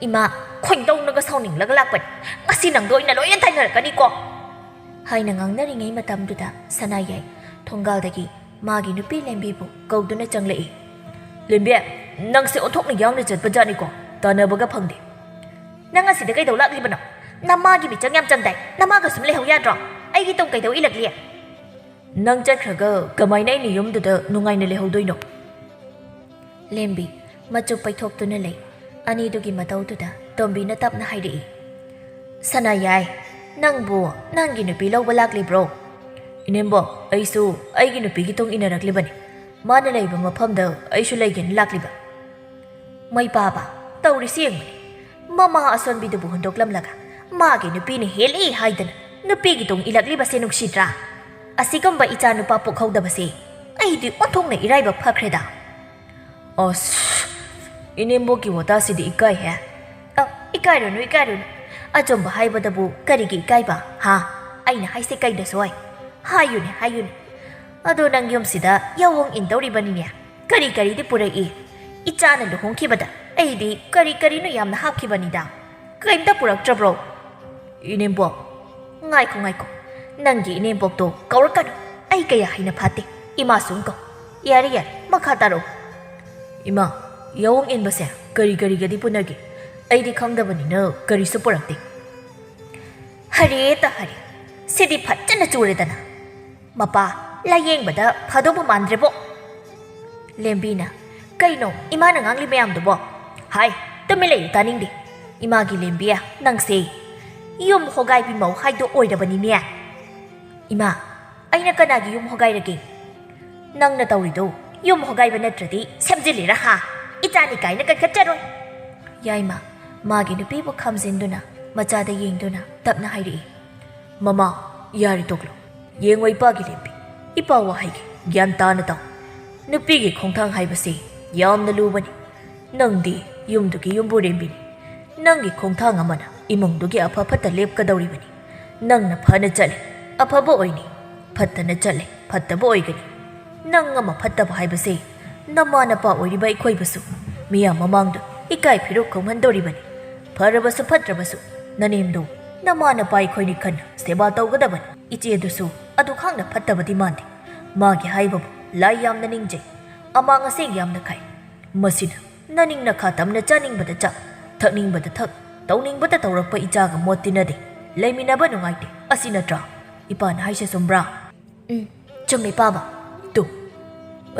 ꯏꯃꯥ, ꯈꯣꯏꯗꯧꯅꯒ ꯁꯥꯎꯅꯤꯡꯂꯒ ꯂꯥꯛꯄꯅꯤ꯫ ꯉꯁꯤ ꯅꯪꯗꯣ ꯑꯩꯅ ꯂꯣꯏꯅ ꯇꯥꯏꯅꯔꯛꯀꯅꯤꯀꯣ꯫ ꯍꯥꯏꯅ ꯉꯥꯡꯅꯔꯤꯉꯩ ꯃꯇꯝꯗꯨꯗ ꯁꯅꯥꯌꯥꯏ ꯊꯣꯡꯒꯥꯜꯗꯒꯤ ꯃꯥꯒꯤ ꯅꯨꯄꯤ ꯂꯦꯝꯕꯤꯕꯨ ꯀꯧꯗꯨꯅ ꯆꯪꯂꯛꯏ꯫ ꯂꯦꯝꯕꯤ, ꯅꯪꯁꯦ ꯑꯣꯟꯊꯣꯛꯅ ꯌꯥꯡꯅ ꯆꯠꯄ ꯖꯥꯠꯅꯤꯀꯣ, ꯇꯥꯟꯅꯕꯒ ꯐꯪꯗꯦ꯫ ꯅꯪ ꯑꯁꯤꯗ ꯀꯩꯗꯧ ꯂꯥꯛꯂꯤꯕꯅꯣ? ꯅꯃꯥꯒꯤ ꯃꯤꯆꯪ ꯌꯥꯝ ꯆꯪꯗꯥꯏ, ꯅꯃꯥꯒ ꯁꯨꯝ ꯂꯩꯍꯧ ꯌꯥꯗ꯭ꯔꯣ? ꯑꯩꯒꯤ ꯇꯨꯡ ꯀꯩꯗꯧ ꯏꯜꯂꯛꯂꯤ? ꯅꯪ ꯆꯠꯈ꯭ꯔꯒ ꯀꯃꯥꯏꯅ ꯑꯩꯅ ꯌꯨꯝꯗꯨꯗ ꯅꯨꯡꯉꯥꯏꯅ ꯂꯩꯍꯧꯗꯣꯏꯅꯣ? ꯂꯦꯝꯕꯤ ꯃꯆꯨ ꯄꯩꯊꯣꯛꯇꯨꯅ ꯂꯩ꯫ ꯑꯅꯤꯗꯨꯒꯤ ꯃꯇꯧꯗꯨꯗ ꯇꯣꯝꯕꯤꯅ ꯇꯞꯅ ꯍꯥꯏꯔꯛꯏ, ꯁꯅꯥꯌꯥꯏ, ꯅꯪꯕꯨ ꯅꯪꯒꯤ ꯅꯨꯄꯤ ꯂꯧꯕ ꯂꯥꯛꯂꯤꯕ꯭ꯔꯣ? ꯏꯅꯦꯝꯕꯣꯛ, ꯑꯩꯁꯨ ꯑꯩꯒꯤ ꯅꯨꯄꯤꯒꯤ ꯇꯨꯡ ꯏꯟꯅꯔꯛꯂꯤꯕꯅꯤ꯫ ꯃꯥꯅ ꯂꯩꯕ ꯃꯐꯝꯗ ꯑꯩꯁꯨ ꯂꯩꯒꯦꯅ ꯂꯥꯛꯂꯤꯕ꯫ ꯃꯩ ꯄꯥꯕ, ꯇꯧꯔꯤꯁꯤ ꯌꯦꯡꯕꯅꯤ꯫ ꯃꯃꯥ ꯑꯁꯣꯟꯕꯤꯗꯨꯕꯨ ꯍꯨꯟꯗꯣꯛꯂꯝꯂꯒ ꯃꯥꯒꯤ ꯅꯨꯄꯤꯅ ꯍꯦꯜꯂꯤ ꯍꯥꯏꯗꯅ ꯅꯨꯄꯤꯒꯤ ꯇꯨꯡ ꯏꯜꯂꯛꯂꯤꯕꯁꯦ ꯅꯨꯡꯁꯤꯗ꯭ꯔꯥ? ꯑꯁꯤꯒꯨꯝꯕ ꯏꯆꯥ ꯅꯨꯄꯥ ꯄꯣꯛꯍꯧꯗꯕꯁꯦ ꯑꯩꯗꯤ ꯑꯣꯟꯊꯣꯛꯅ ꯏꯔꯥꯏꯕꯛ ꯐꯈ꯭ꯔꯦꯗ꯫ ꯑꯁ, ꯏꯅꯦꯝꯕꯣꯛꯀꯤ ꯋꯥꯇꯥꯁꯤꯗꯤ ꯏꯀꯥꯏꯍꯦ꯫ ꯑ, ꯏꯀꯥꯏꯔꯨꯅꯨ, ꯏꯀꯥꯏꯔꯨꯅꯨ꯫ ꯑꯆꯨꯝꯕ ꯍꯥꯏꯕꯗꯕꯨ ꯀꯔꯤꯒꯤ ꯏꯀꯥꯏꯕ, ꯍꯥ? ꯑꯩꯅ ꯍꯥꯏꯁꯦ ꯀꯩꯗ ꯁꯣꯏ? ꯍꯥꯏꯌꯨꯅꯦ, ꯍꯥꯏꯌꯨꯅꯦ꯫ ꯑꯗꯣ ꯅꯪ ꯌꯨꯝꯁꯤꯗ ꯌꯥꯑꯣꯡ ꯏꯟꯗꯧꯔꯤꯕꯅꯤꯅꯦ꯫ ꯀꯔꯤ ꯀꯔꯤꯗꯤ ꯄꯨꯔꯛꯏ? ꯏꯆꯥꯅ ꯂꯨꯍꯣꯡꯈꯤꯕꯗ ꯑꯩꯗꯤ ꯀꯔꯤ ꯀꯔꯤꯅꯣ ꯌꯥꯝꯅ ꯍꯥꯞꯈꯤꯕꯅꯤꯗ꯫ ꯀꯔꯤꯝꯇ ꯄꯨꯔꯛꯇ꯭ꯔꯕ꯭ꯔꯣ? ꯏꯅꯦꯝꯕꯣꯛ, ꯉꯥꯏꯈꯣ, ꯉꯥꯏꯈꯣ꯫ ꯅꯪꯒꯤ ꯏꯅꯦꯝꯕꯣꯛꯇꯣ ꯀꯧꯔꯛꯀꯅꯨ꯫ ꯑꯩ ꯀꯌꯥ ꯍꯩꯅ ꯐꯥꯠꯇꯦ꯫ ꯏꯃꯥ ꯁꯨꯝ ꯀꯧ꯫ ꯌꯥꯔꯦ, ꯌꯥꯔꯦ, ꯃꯈꯥ ꯇꯥꯔꯛꯎ꯫ ꯏꯃꯥ, ꯌꯥꯑꯣꯡ ꯏꯟꯕꯁꯦ ꯀꯔꯤ ꯀꯔꯤꯒꯗꯤ ꯄꯨꯅꯒꯦ? ꯑꯩꯗꯤ ꯈꯪꯗꯕꯅꯤꯅ ꯀꯔꯤꯁꯨ ꯄꯨꯔꯛꯇꯦ꯫ ꯍꯔꯦ ꯇ ꯍꯔꯦ, ꯁꯤꯗꯤ ꯐꯖꯅ ꯆꯨꯔꯦꯗꯅ꯫ ꯃꯄꯥ, ꯂꯥꯌꯦꯡꯕꯗ ꯐꯗꯧꯕ ꯃꯥꯟꯗ꯭ꯔꯦꯕꯣ꯫ ꯂꯦꯝꯕꯤꯅ, "ꯀꯩꯅꯣ ꯏꯃꯥꯅ ꯉꯥꯡꯂꯤ ꯃꯌꯥꯝꯗꯨꯕꯣ?" "ꯍꯥꯏ, ꯇꯨꯃꯤꯟ ꯂꯩꯌꯨ, ꯇꯥꯅꯤꯡꯗꯦ꯫ ꯏꯃꯥꯒꯤ ꯂꯦꯝꯕꯤ, ꯅꯪꯁꯦ ꯌꯨꯝ ꯍꯣꯒꯥꯏꯕꯤ ꯃꯧ ꯍꯥꯏꯗꯣ ꯑꯣꯏꯔꯕꯅꯤꯅꯦ꯫" "ꯏꯃꯥ, ꯑꯩꯅ ꯀꯅꯥꯒꯤ ꯌꯨꯝ ꯍꯣꯒꯥꯏꯔꯒꯦ? ꯅꯪꯅ ꯇꯧꯔꯤꯗꯣ ꯌꯨꯝ ꯍꯣꯒꯥꯏꯕ ꯅꯠꯇ꯭ꯔꯗꯤ ꯁꯦꯝꯖꯤꯜꯂꯤꯔꯥ ꯍꯥ? ꯏꯆꯥꯅꯤ ꯀꯥꯏꯅ ꯀꯟꯈꯠꯆꯔꯣꯏ꯫" ꯌꯥꯏꯃ, ꯃꯥꯒꯤ ꯅꯨꯄꯤꯕꯨ ꯈꯥꯝꯖꯤꯟꯗꯨꯅ ꯃꯆꯥꯗ ꯌꯦꯡꯗꯨꯅ ꯇꯞꯅ ꯍꯥꯏꯔꯛꯏ꯫ "ꯃꯃꯥ, ꯌꯥꯔꯦ ꯇꯣꯛꯂꯣ꯫ ꯌꯦꯡꯉꯣ ꯏꯄꯥꯒꯤ ꯂꯦꯝꯕꯤ, ꯏꯄꯥ ꯋꯥ ꯍꯥꯏꯒꯦ, ꯒ꯭ꯌꯥꯟ ꯇꯥꯅ ꯇꯥꯎ꯫ ꯅꯨꯄꯤꯒꯤ ꯈꯣꯡꯊꯥꯡ ꯍꯥꯏꯕꯁꯤ ꯌꯥꯝꯅ ꯂꯨꯕꯅꯤ꯫ ꯅꯪꯗꯤ ꯌꯨꯝꯗꯨꯒꯤ ꯌꯨꯝꯕꯨꯔꯦꯝꯕꯤꯅꯤ꯫ ꯅꯪꯒꯤ ꯈꯣꯡꯊꯥꯡ ꯑꯃꯅ ꯏꯃꯨꯡꯗꯨꯒꯤ ꯑꯐ ꯐꯠꯇ ꯂꯦꯞꯀꯗꯧꯔꯤꯕꯅꯤ꯫ ꯅꯪꯅ ꯐꯅ ꯆꯠꯂꯦ, ꯑꯐꯕ ꯑꯣꯏꯅꯤ꯫ ꯐꯠꯇꯅ ꯆꯠꯂꯦ, ꯐꯠꯇꯕ ꯑꯣꯏꯒꯅꯤ꯫ ꯅꯪ ꯑꯃ ꯐꯠꯇꯕ ꯍꯥꯏꯕꯁꯦ ꯅꯃꯥ ꯅꯄꯥ ꯑꯣꯏꯔꯤꯕ ꯑꯩꯈꯣꯏꯕꯨꯁꯨ ꯃꯤꯌꯥꯝ ꯃꯃꯥꯡꯗ ꯏꯀꯥꯏ ꯐꯤꯔꯨꯛ ꯈꯪꯍꯟꯗꯧꯔꯤꯕꯅꯤ꯫ ꯐꯔꯕꯁꯨ ꯐꯠꯇ꯭ꯔꯕꯁꯨ ꯅꯅꯦꯝꯗꯣ ꯅꯃꯥ ꯅꯄꯥ ꯑꯩꯈꯣꯏꯅꯤ ꯈꯟꯅ ꯁꯦꯕꯥ ꯇꯧꯒꯗꯕꯅꯤ꯫" ꯏꯆꯦꯗꯨꯁꯨ ꯑꯗꯨꯈꯥꯛꯅ ꯐꯠꯇꯕꯗꯤ ꯃꯥꯟꯗꯦ꯫ ꯃꯥꯒꯤ ꯍꯥꯏꯕꯕꯨ ꯂꯥꯏ ꯌꯥꯝꯅ ꯅꯤꯡꯖꯩ, ꯑꯃꯥꯡ ꯑꯁꯦꯡ ꯌꯥꯝꯅ ꯈꯥꯏ꯫ ꯃꯁꯤꯅ ꯅꯅꯤꯡ ꯅꯈꯥ ꯇꯝꯅ ꯆꯥꯅꯤꯡꯕꯗ ꯆꯥ, ꯊꯛꯅꯤꯡꯕꯗ ꯊꯛ, ꯇꯧꯅꯤꯡꯕꯗ ꯇꯧꯔꯛꯄ ꯏꯆꯥꯒ ꯃꯣꯠ ꯇꯤꯟꯅꯗꯦ꯫ ꯂꯩꯃꯤꯟꯅꯕ ꯅꯨꯡꯉꯥꯏꯇꯦ꯫ ꯑꯁꯤ ꯅꯠꯇ꯭ꯔꯥ? ꯏꯄꯥꯅ ꯍꯥꯏꯁꯦ ꯆꯨꯝꯕ꯭ꯔꯥ? "ꯎꯝ, ꯆꯨꯝꯃꯤ, ꯄꯥꯕ꯫" "ꯇꯨ,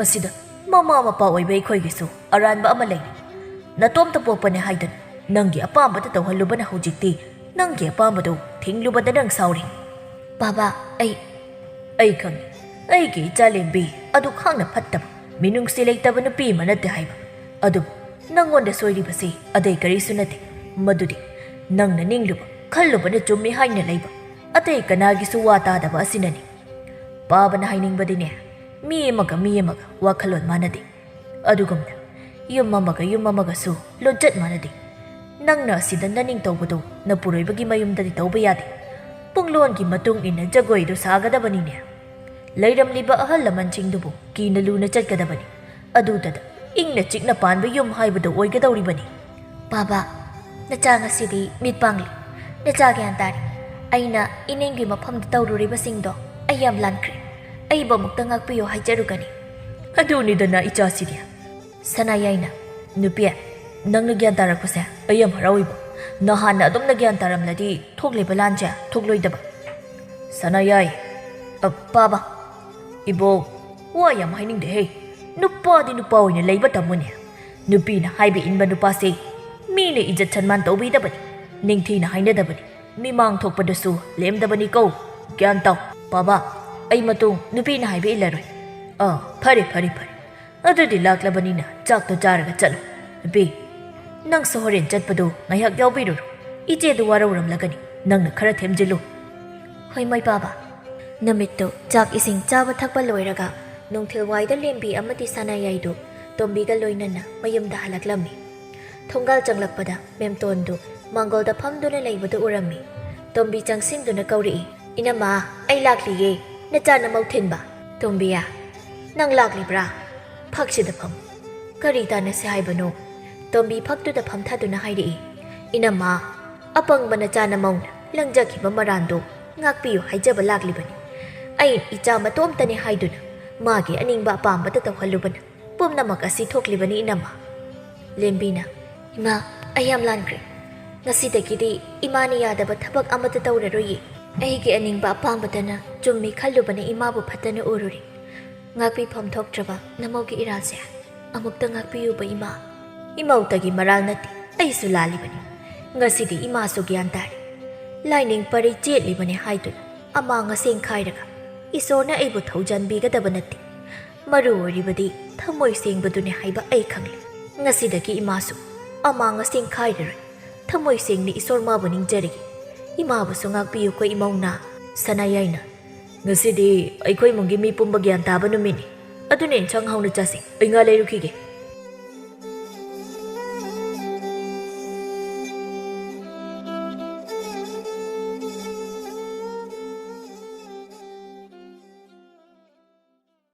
ꯑꯁꯤꯗ ꯃꯃꯥ ꯃꯄꯥ ꯑꯣꯏꯕ ꯑꯩꯈꯣꯏꯒꯤꯁꯨ ꯑꯔꯥꯟꯕ ꯑꯃ ꯂꯩꯔꯤ꯫ ꯅꯇꯣꯝꯇ ꯄꯣꯛꯄꯅꯦ ꯍꯥꯏꯗꯨꯅ ꯅꯪꯒꯤ ꯑꯄꯥꯝꯕꯗ ꯇꯧꯍꯜꯂꯨꯕꯅ ꯍꯧꯖꯤꯛꯇꯤ ꯅꯪꯒꯤ ꯑꯄꯥꯝꯕꯗꯨ ꯊꯤꯡꯂꯨꯕꯗ ꯅꯪ ꯁꯥꯎꯔꯤ꯫" "ꯄꯥꯕ, ꯑꯩ" "ꯑꯩ ꯈꯪꯏ, ꯑꯩꯒꯤ ꯏꯆꯥ ꯂꯦꯝꯕꯤ ꯑꯗꯨ ꯈꯥꯡꯅ ꯐꯠꯇꯕ, ꯃꯤꯅꯨꯡꯁꯤ ꯂꯩꯇꯕ ꯅꯨꯄꯤ ꯑꯃ ꯅꯠꯇꯦ ꯍꯥꯏꯕ꯫ ꯑꯗꯨꯕꯨ ꯅꯪꯉꯣꯟꯗ ꯁꯣꯏꯔꯤꯕꯁꯤ ꯑꯇꯩ ꯀꯔꯤꯁꯨ ꯅꯠꯇꯦ꯫ ꯃꯗꯨꯗꯤ ꯅꯪꯅ ꯅꯤꯡꯂꯨꯕ, ꯈꯜꯂꯨꯕꯅ ꯆꯨꯝꯃꯤ ꯍꯥꯏꯅ ꯂꯩꯕ, ꯑꯇꯩ ꯀꯅꯥꯒꯤꯁꯨ ꯋꯥ ꯇꯥꯗꯕ ꯑꯁꯤꯅꯅꯤ꯫" ꯄꯥꯕꯅ ꯍꯥꯏꯅꯤꯡꯕꯗꯤꯅꯦ, ꯃꯤ ꯑꯃꯒ ꯃꯤ ꯑꯃꯒ ꯋꯥꯈꯜꯂꯣꯟ ꯃꯥꯟꯅꯗꯦ꯫ ꯑꯗꯨꯒꯨꯝꯅ ꯌꯨꯝ ꯑꯃꯒ ꯌꯨꯝ ꯑꯃꯒꯁꯨ ꯂꯣꯟꯆꯠ ꯃꯥꯟꯅꯗꯦ꯫ ꯅꯪꯅ ꯑꯁꯤꯗ ꯅꯅꯤꯡꯇꯧꯕꯗꯨ ꯅꯄꯨꯔꯣꯏꯕꯒꯤ ꯃꯌꯨꯝꯗꯗꯤ ꯇꯧꯕ ꯌꯥꯗꯦ꯫ ꯄꯨꯡꯂꯣꯟꯒꯤ ꯃꯇꯨꯡ ꯏꯟꯅ ꯖꯒꯣꯏꯗꯨ ꯁꯥꯒꯗꯕꯅꯤꯅꯦ꯫ ꯂꯩꯔꯝꯂꯤꯕ ꯑꯍꯜ ꯂꯃꯟꯁꯤꯡꯗꯨꯕꯨ ꯀꯤꯅ ꯂꯨꯅ ꯆꯠꯀꯗꯕꯅꯤ꯫ ꯑꯗꯨꯗꯗ ꯏꯪꯅ ꯆꯤꯛꯅ ꯄꯥꯟꯕ ꯌꯨꯝ ꯍꯥꯏꯕꯗꯨ ꯑꯣꯏꯒꯗꯧꯔꯤꯕꯅꯤ꯫ ꯕꯥꯕꯥ, ꯅꯆꯥ ꯉꯁꯤꯗꯤ ꯃꯤꯠ ꯄꯥꯡꯂꯤ꯫ ꯅꯆꯥ ꯒ꯭ꯌꯥꯟ ꯇꯥꯔꯤ꯫ ꯑꯩꯅ ꯏꯅꯦꯝꯒꯤ ꯃꯐꯝꯗ ꯇꯧꯔꯨꯔꯤꯕꯁꯤꯡꯗꯣ ꯑꯩ ꯌꯥꯝ ꯂꯥꯟꯈ꯭ꯔꯦ꯫ ꯑꯩꯕꯨ ꯑꯃꯨꯛꯇ ꯉꯥꯛꯄꯤꯌꯨ ꯍꯥꯏꯖꯔꯨꯒꯅꯤ꯫ ꯑꯗꯨꯅꯤꯗꯅ ꯏꯆꯥꯁꯤꯗꯤ꯫ ꯁꯅꯥꯌꯥꯏꯅ, ꯅꯨꯄꯤ, ꯅꯪꯅ ꯒ꯭ꯌꯥꯟ ꯇꯥꯔꯛꯄꯁꯦ ꯑꯩ ꯌꯥꯝ ꯍꯔꯥꯎꯏꯕꯣ꯫ ꯅꯍꯥꯟꯅ ꯑꯗꯨꯝꯅ ꯒ꯭ꯌꯥꯟ ꯇꯥꯔꯝꯂꯗꯤ ꯊꯣꯛꯂꯤꯕ ꯂꯥꯟꯁꯦ ꯊꯣꯛꯂꯣꯏꯗꯕ꯫ ꯁꯅꯥꯌꯥꯏ, ꯑ, ꯄꯥꯕ, ꯏꯕꯣ, ꯋꯥ ꯌꯥꯝ ꯍꯥꯏꯅꯤꯡꯗꯦꯍꯦ꯫ ꯅꯨꯄꯥꯗꯤ ꯅꯨꯄꯥ ꯑꯣꯏꯅ ꯂꯩꯕ ꯇꯝꯃꯨꯅꯦ꯫ ꯅꯨꯄꯤꯅ ꯍꯥꯏꯕ ꯏꯟꯕ ꯅꯨꯄꯥꯁꯦ ꯃꯤꯅ ꯏꯖꯠ ꯁꯟꯃꯥꯟ ꯇꯧꯕꯤꯗꯕꯅꯤ, ꯅꯤꯡꯊꯤꯅ ꯍꯥꯏꯅꯗꯕꯅꯤ, ꯃꯤꯃꯥꯡ ꯊꯣꯛꯄꯗꯁꯨ ꯂꯦꯝꯗꯕꯅꯤꯀꯣ꯫ ꯒ꯭ꯌꯥꯟ ꯇꯥꯎ꯫ ꯄꯥꯕ, ꯑꯩ ꯃꯇꯨꯡ ꯅꯨꯄꯤꯅ ꯍꯥꯏꯕ ꯏꯜꯂꯔꯣꯏ꯫ ꯑꯥ, ꯐꯔꯦ, ꯐꯔꯦ, ꯐꯔꯦ꯫ ꯑꯗꯨꯗꯤ ꯂꯥꯛꯂꯕꯅꯤꯅ ꯆꯥꯛꯇꯣ ꯆꯥꯔꯒ ꯆꯠꯂꯨ꯫ ꯅꯨꯄꯤ, ꯅꯪꯁꯨ ꯍꯣꯔꯦꯟ ꯆꯠꯄꯗꯨ ꯉꯥꯏꯍꯥꯛ ꯌꯥꯎꯕꯤꯔꯨꯔꯣ꯫ ꯏꯆꯦꯗꯨ ꯋꯥꯔꯧꯔꯝꯂꯒꯅꯤ꯫ ꯅꯪꯅ ꯈꯔ ꯊꯦꯝꯖꯤꯜꯂꯨ꯫ ꯍꯣꯏ, ꯃꯣꯏ ꯄꯥꯕ꯫ ꯅꯨꯃꯤꯠꯇꯨ ꯆꯥꯛ ꯏꯁꯤꯡ ꯆꯥꯕ ꯊꯛꯄ ꯂꯣꯏꯔꯒ ꯅꯨꯡꯊꯤꯜꯋꯥꯏꯗ ꯂꯦꯝꯕꯤ ꯑꯃꯗꯤ ꯁꯅꯥꯌꯥꯏꯗꯨ ꯇꯣꯝꯕꯤꯒ ꯂꯣꯏꯅꯅ ꯃꯌꯨꯝꯗ ꯍꯜꯂꯛꯂꯝꯃꯤ꯫ ꯊꯣꯡꯒꯥꯜ ꯆꯪꯂꯛꯄꯗ ꯃꯦꯝꯇꯣꯟꯗꯨ ꯃꯥꯡꯒꯣꯜꯗ ꯐꯝꯗꯨꯅ ꯂꯩꯕꯗꯨ ꯎꯔꯝꯃꯤ꯫ ꯇꯣꯝꯕꯤ ꯆꯪꯁꯤꯟꯗꯨꯅ ꯀꯧꯔꯛꯏ, "ꯏꯅꯝꯃ, ꯑꯩ ꯂꯥꯛꯂꯤꯌꯦ, ꯅꯆꯥꯅꯃꯧ ꯊꯤꯟꯕ꯫" "ꯇꯣꯝꯕꯤꯌꯥ, ꯅꯪ ꯂꯥꯛꯂꯤꯕ꯭ꯔꯥ? ꯐꯛꯁꯤꯗ ꯐꯝ꯫" "ꯀꯔꯤ ꯇꯥꯟꯅꯁꯦ ꯍꯥꯏꯕꯅꯣ?" ꯇꯣꯝꯕꯤ ꯐꯛꯇꯨꯗ ꯐꯝꯊꯗꯨꯅ ꯍꯥꯏꯔꯛꯏ, "ꯏꯅꯝꯃ, ꯑꯄꯪꯕ ꯅꯆꯥꯅꯃꯧꯅ ꯂꯪꯖꯈꯤꯕ ꯃꯔꯥꯟꯗꯣ ꯉꯥꯛꯄꯤꯌꯨ ꯍꯥꯏꯖꯕ ꯂꯥꯛꯂꯤꯕꯅꯤ꯫ ꯑꯩ ꯏꯆꯥ ꯃꯇꯣꯝꯇꯅꯤ ꯍꯥꯏꯗꯨꯅ ꯃꯥꯒꯤ ꯑꯅꯤꯡꯕ ꯑꯄꯥꯝꯕꯇ ꯇꯧꯍꯜꯂꯨꯕꯅ ꯄꯨꯝꯅꯃꯛ ꯑꯁꯤ ꯊꯣꯛꯂꯤꯕꯅꯤ, ꯏꯅꯝꯃ꯫" ꯂꯦꯝꯕꯤꯅ, "ꯏꯃꯥ, ꯑꯩ ꯌꯥꯝ ꯂꯥꯟꯈ꯭ꯔꯦ꯫ ꯉꯁꯤꯗꯒꯤꯗꯤ ꯏꯃꯥꯅ ꯌꯥꯗꯕ ꯊꯕꯛ ꯑꯃꯠꯇ ꯇꯧꯔꯔꯣꯏꯌꯦ꯫ ꯑꯩꯒꯤ ꯑꯅꯤꯡꯕ ꯑꯄꯥꯝꯕꯇꯅ ꯆꯨꯝꯃꯤ ꯈꯜꯂꯨꯕꯅ ꯏꯃꯥꯕꯨ ꯐꯠꯇꯅ ꯎꯔꯨꯔꯦ꯫ ꯉꯥꯛꯄꯤꯐꯝ ꯊꯣꯛꯇ꯭ꯔꯕ ꯅꯃꯧꯒꯤ ꯏꯔꯥꯜꯁꯦ ꯑꯃꯨꯛꯇ ꯉꯥꯛꯄꯤꯌꯨꯕ, ꯏꯃꯥ꯫" "ꯏꯃꯧꯇꯒꯤ ꯃꯔꯥꯜ ꯅꯠꯇꯦ, ꯑꯩꯁꯨ ꯂꯥꯜꯂꯤꯕꯅꯤ꯫ ꯉꯁꯤꯗꯤ ꯏꯃꯥꯁꯨ ꯒ꯭ꯌꯥꯟ ꯇꯥꯔꯦ꯫ ꯂꯥꯏꯅꯤꯡ ꯄꯔꯩ ꯆꯦꯠꯂꯤꯕꯅꯤ ꯍꯥꯏꯗꯨꯅ ꯑꯃꯥꯡ ꯑꯁꯦꯡ ꯈꯥꯏꯔꯒ ꯏꯁꯣꯔꯅ ꯑꯩꯕꯨ ꯊꯧꯖꯥꯟꯕꯤꯒꯗꯕ ꯅꯠꯇꯦ꯫ ꯃꯔꯨ ꯑꯣꯏꯔꯤꯕꯗꯤ ꯊꯃꯣꯏ ꯁꯦꯡꯕꯗꯨꯅꯤ ꯍꯥꯏꯕ ꯑꯩ ꯈꯪꯂꯦ꯫ ꯉꯁꯤꯗꯒꯤ ꯏꯃꯥꯁꯨ ꯑꯃꯥꯡ ꯑꯁꯦꯡ ꯈꯥꯏꯔꯔꯣꯏ꯫ ꯊꯃꯣꯏ ꯁꯦꯡꯅ ꯏꯁꯣꯔ ꯃꯥꯕꯨ ꯅꯤꯡꯖꯔꯒꯦ꯫ ꯏꯃꯥꯕꯨꯁꯨ ꯉꯥꯛꯄꯤꯌꯨꯀꯣ, ꯏꯃꯧꯅ꯫" ꯁꯅꯥꯌꯥꯏꯅ, "ꯉꯁꯤꯗꯤ ꯑꯩꯈꯣꯏ ꯏꯃꯨꯡꯒꯤ ꯃꯤ ꯄꯨꯝꯕ ꯒ꯭ꯌꯥꯟ ꯇꯥꯕ ꯅꯨꯃꯤꯠꯅꯤ꯫ ꯑꯗꯨꯅ ꯏꯟꯁꯥꯡ ꯍꯥꯎꯅ ꯆꯥꯁꯤ꯫ ꯑꯩ ꯉꯥ ꯂꯩꯔꯨꯈꯤꯒꯦ꯫"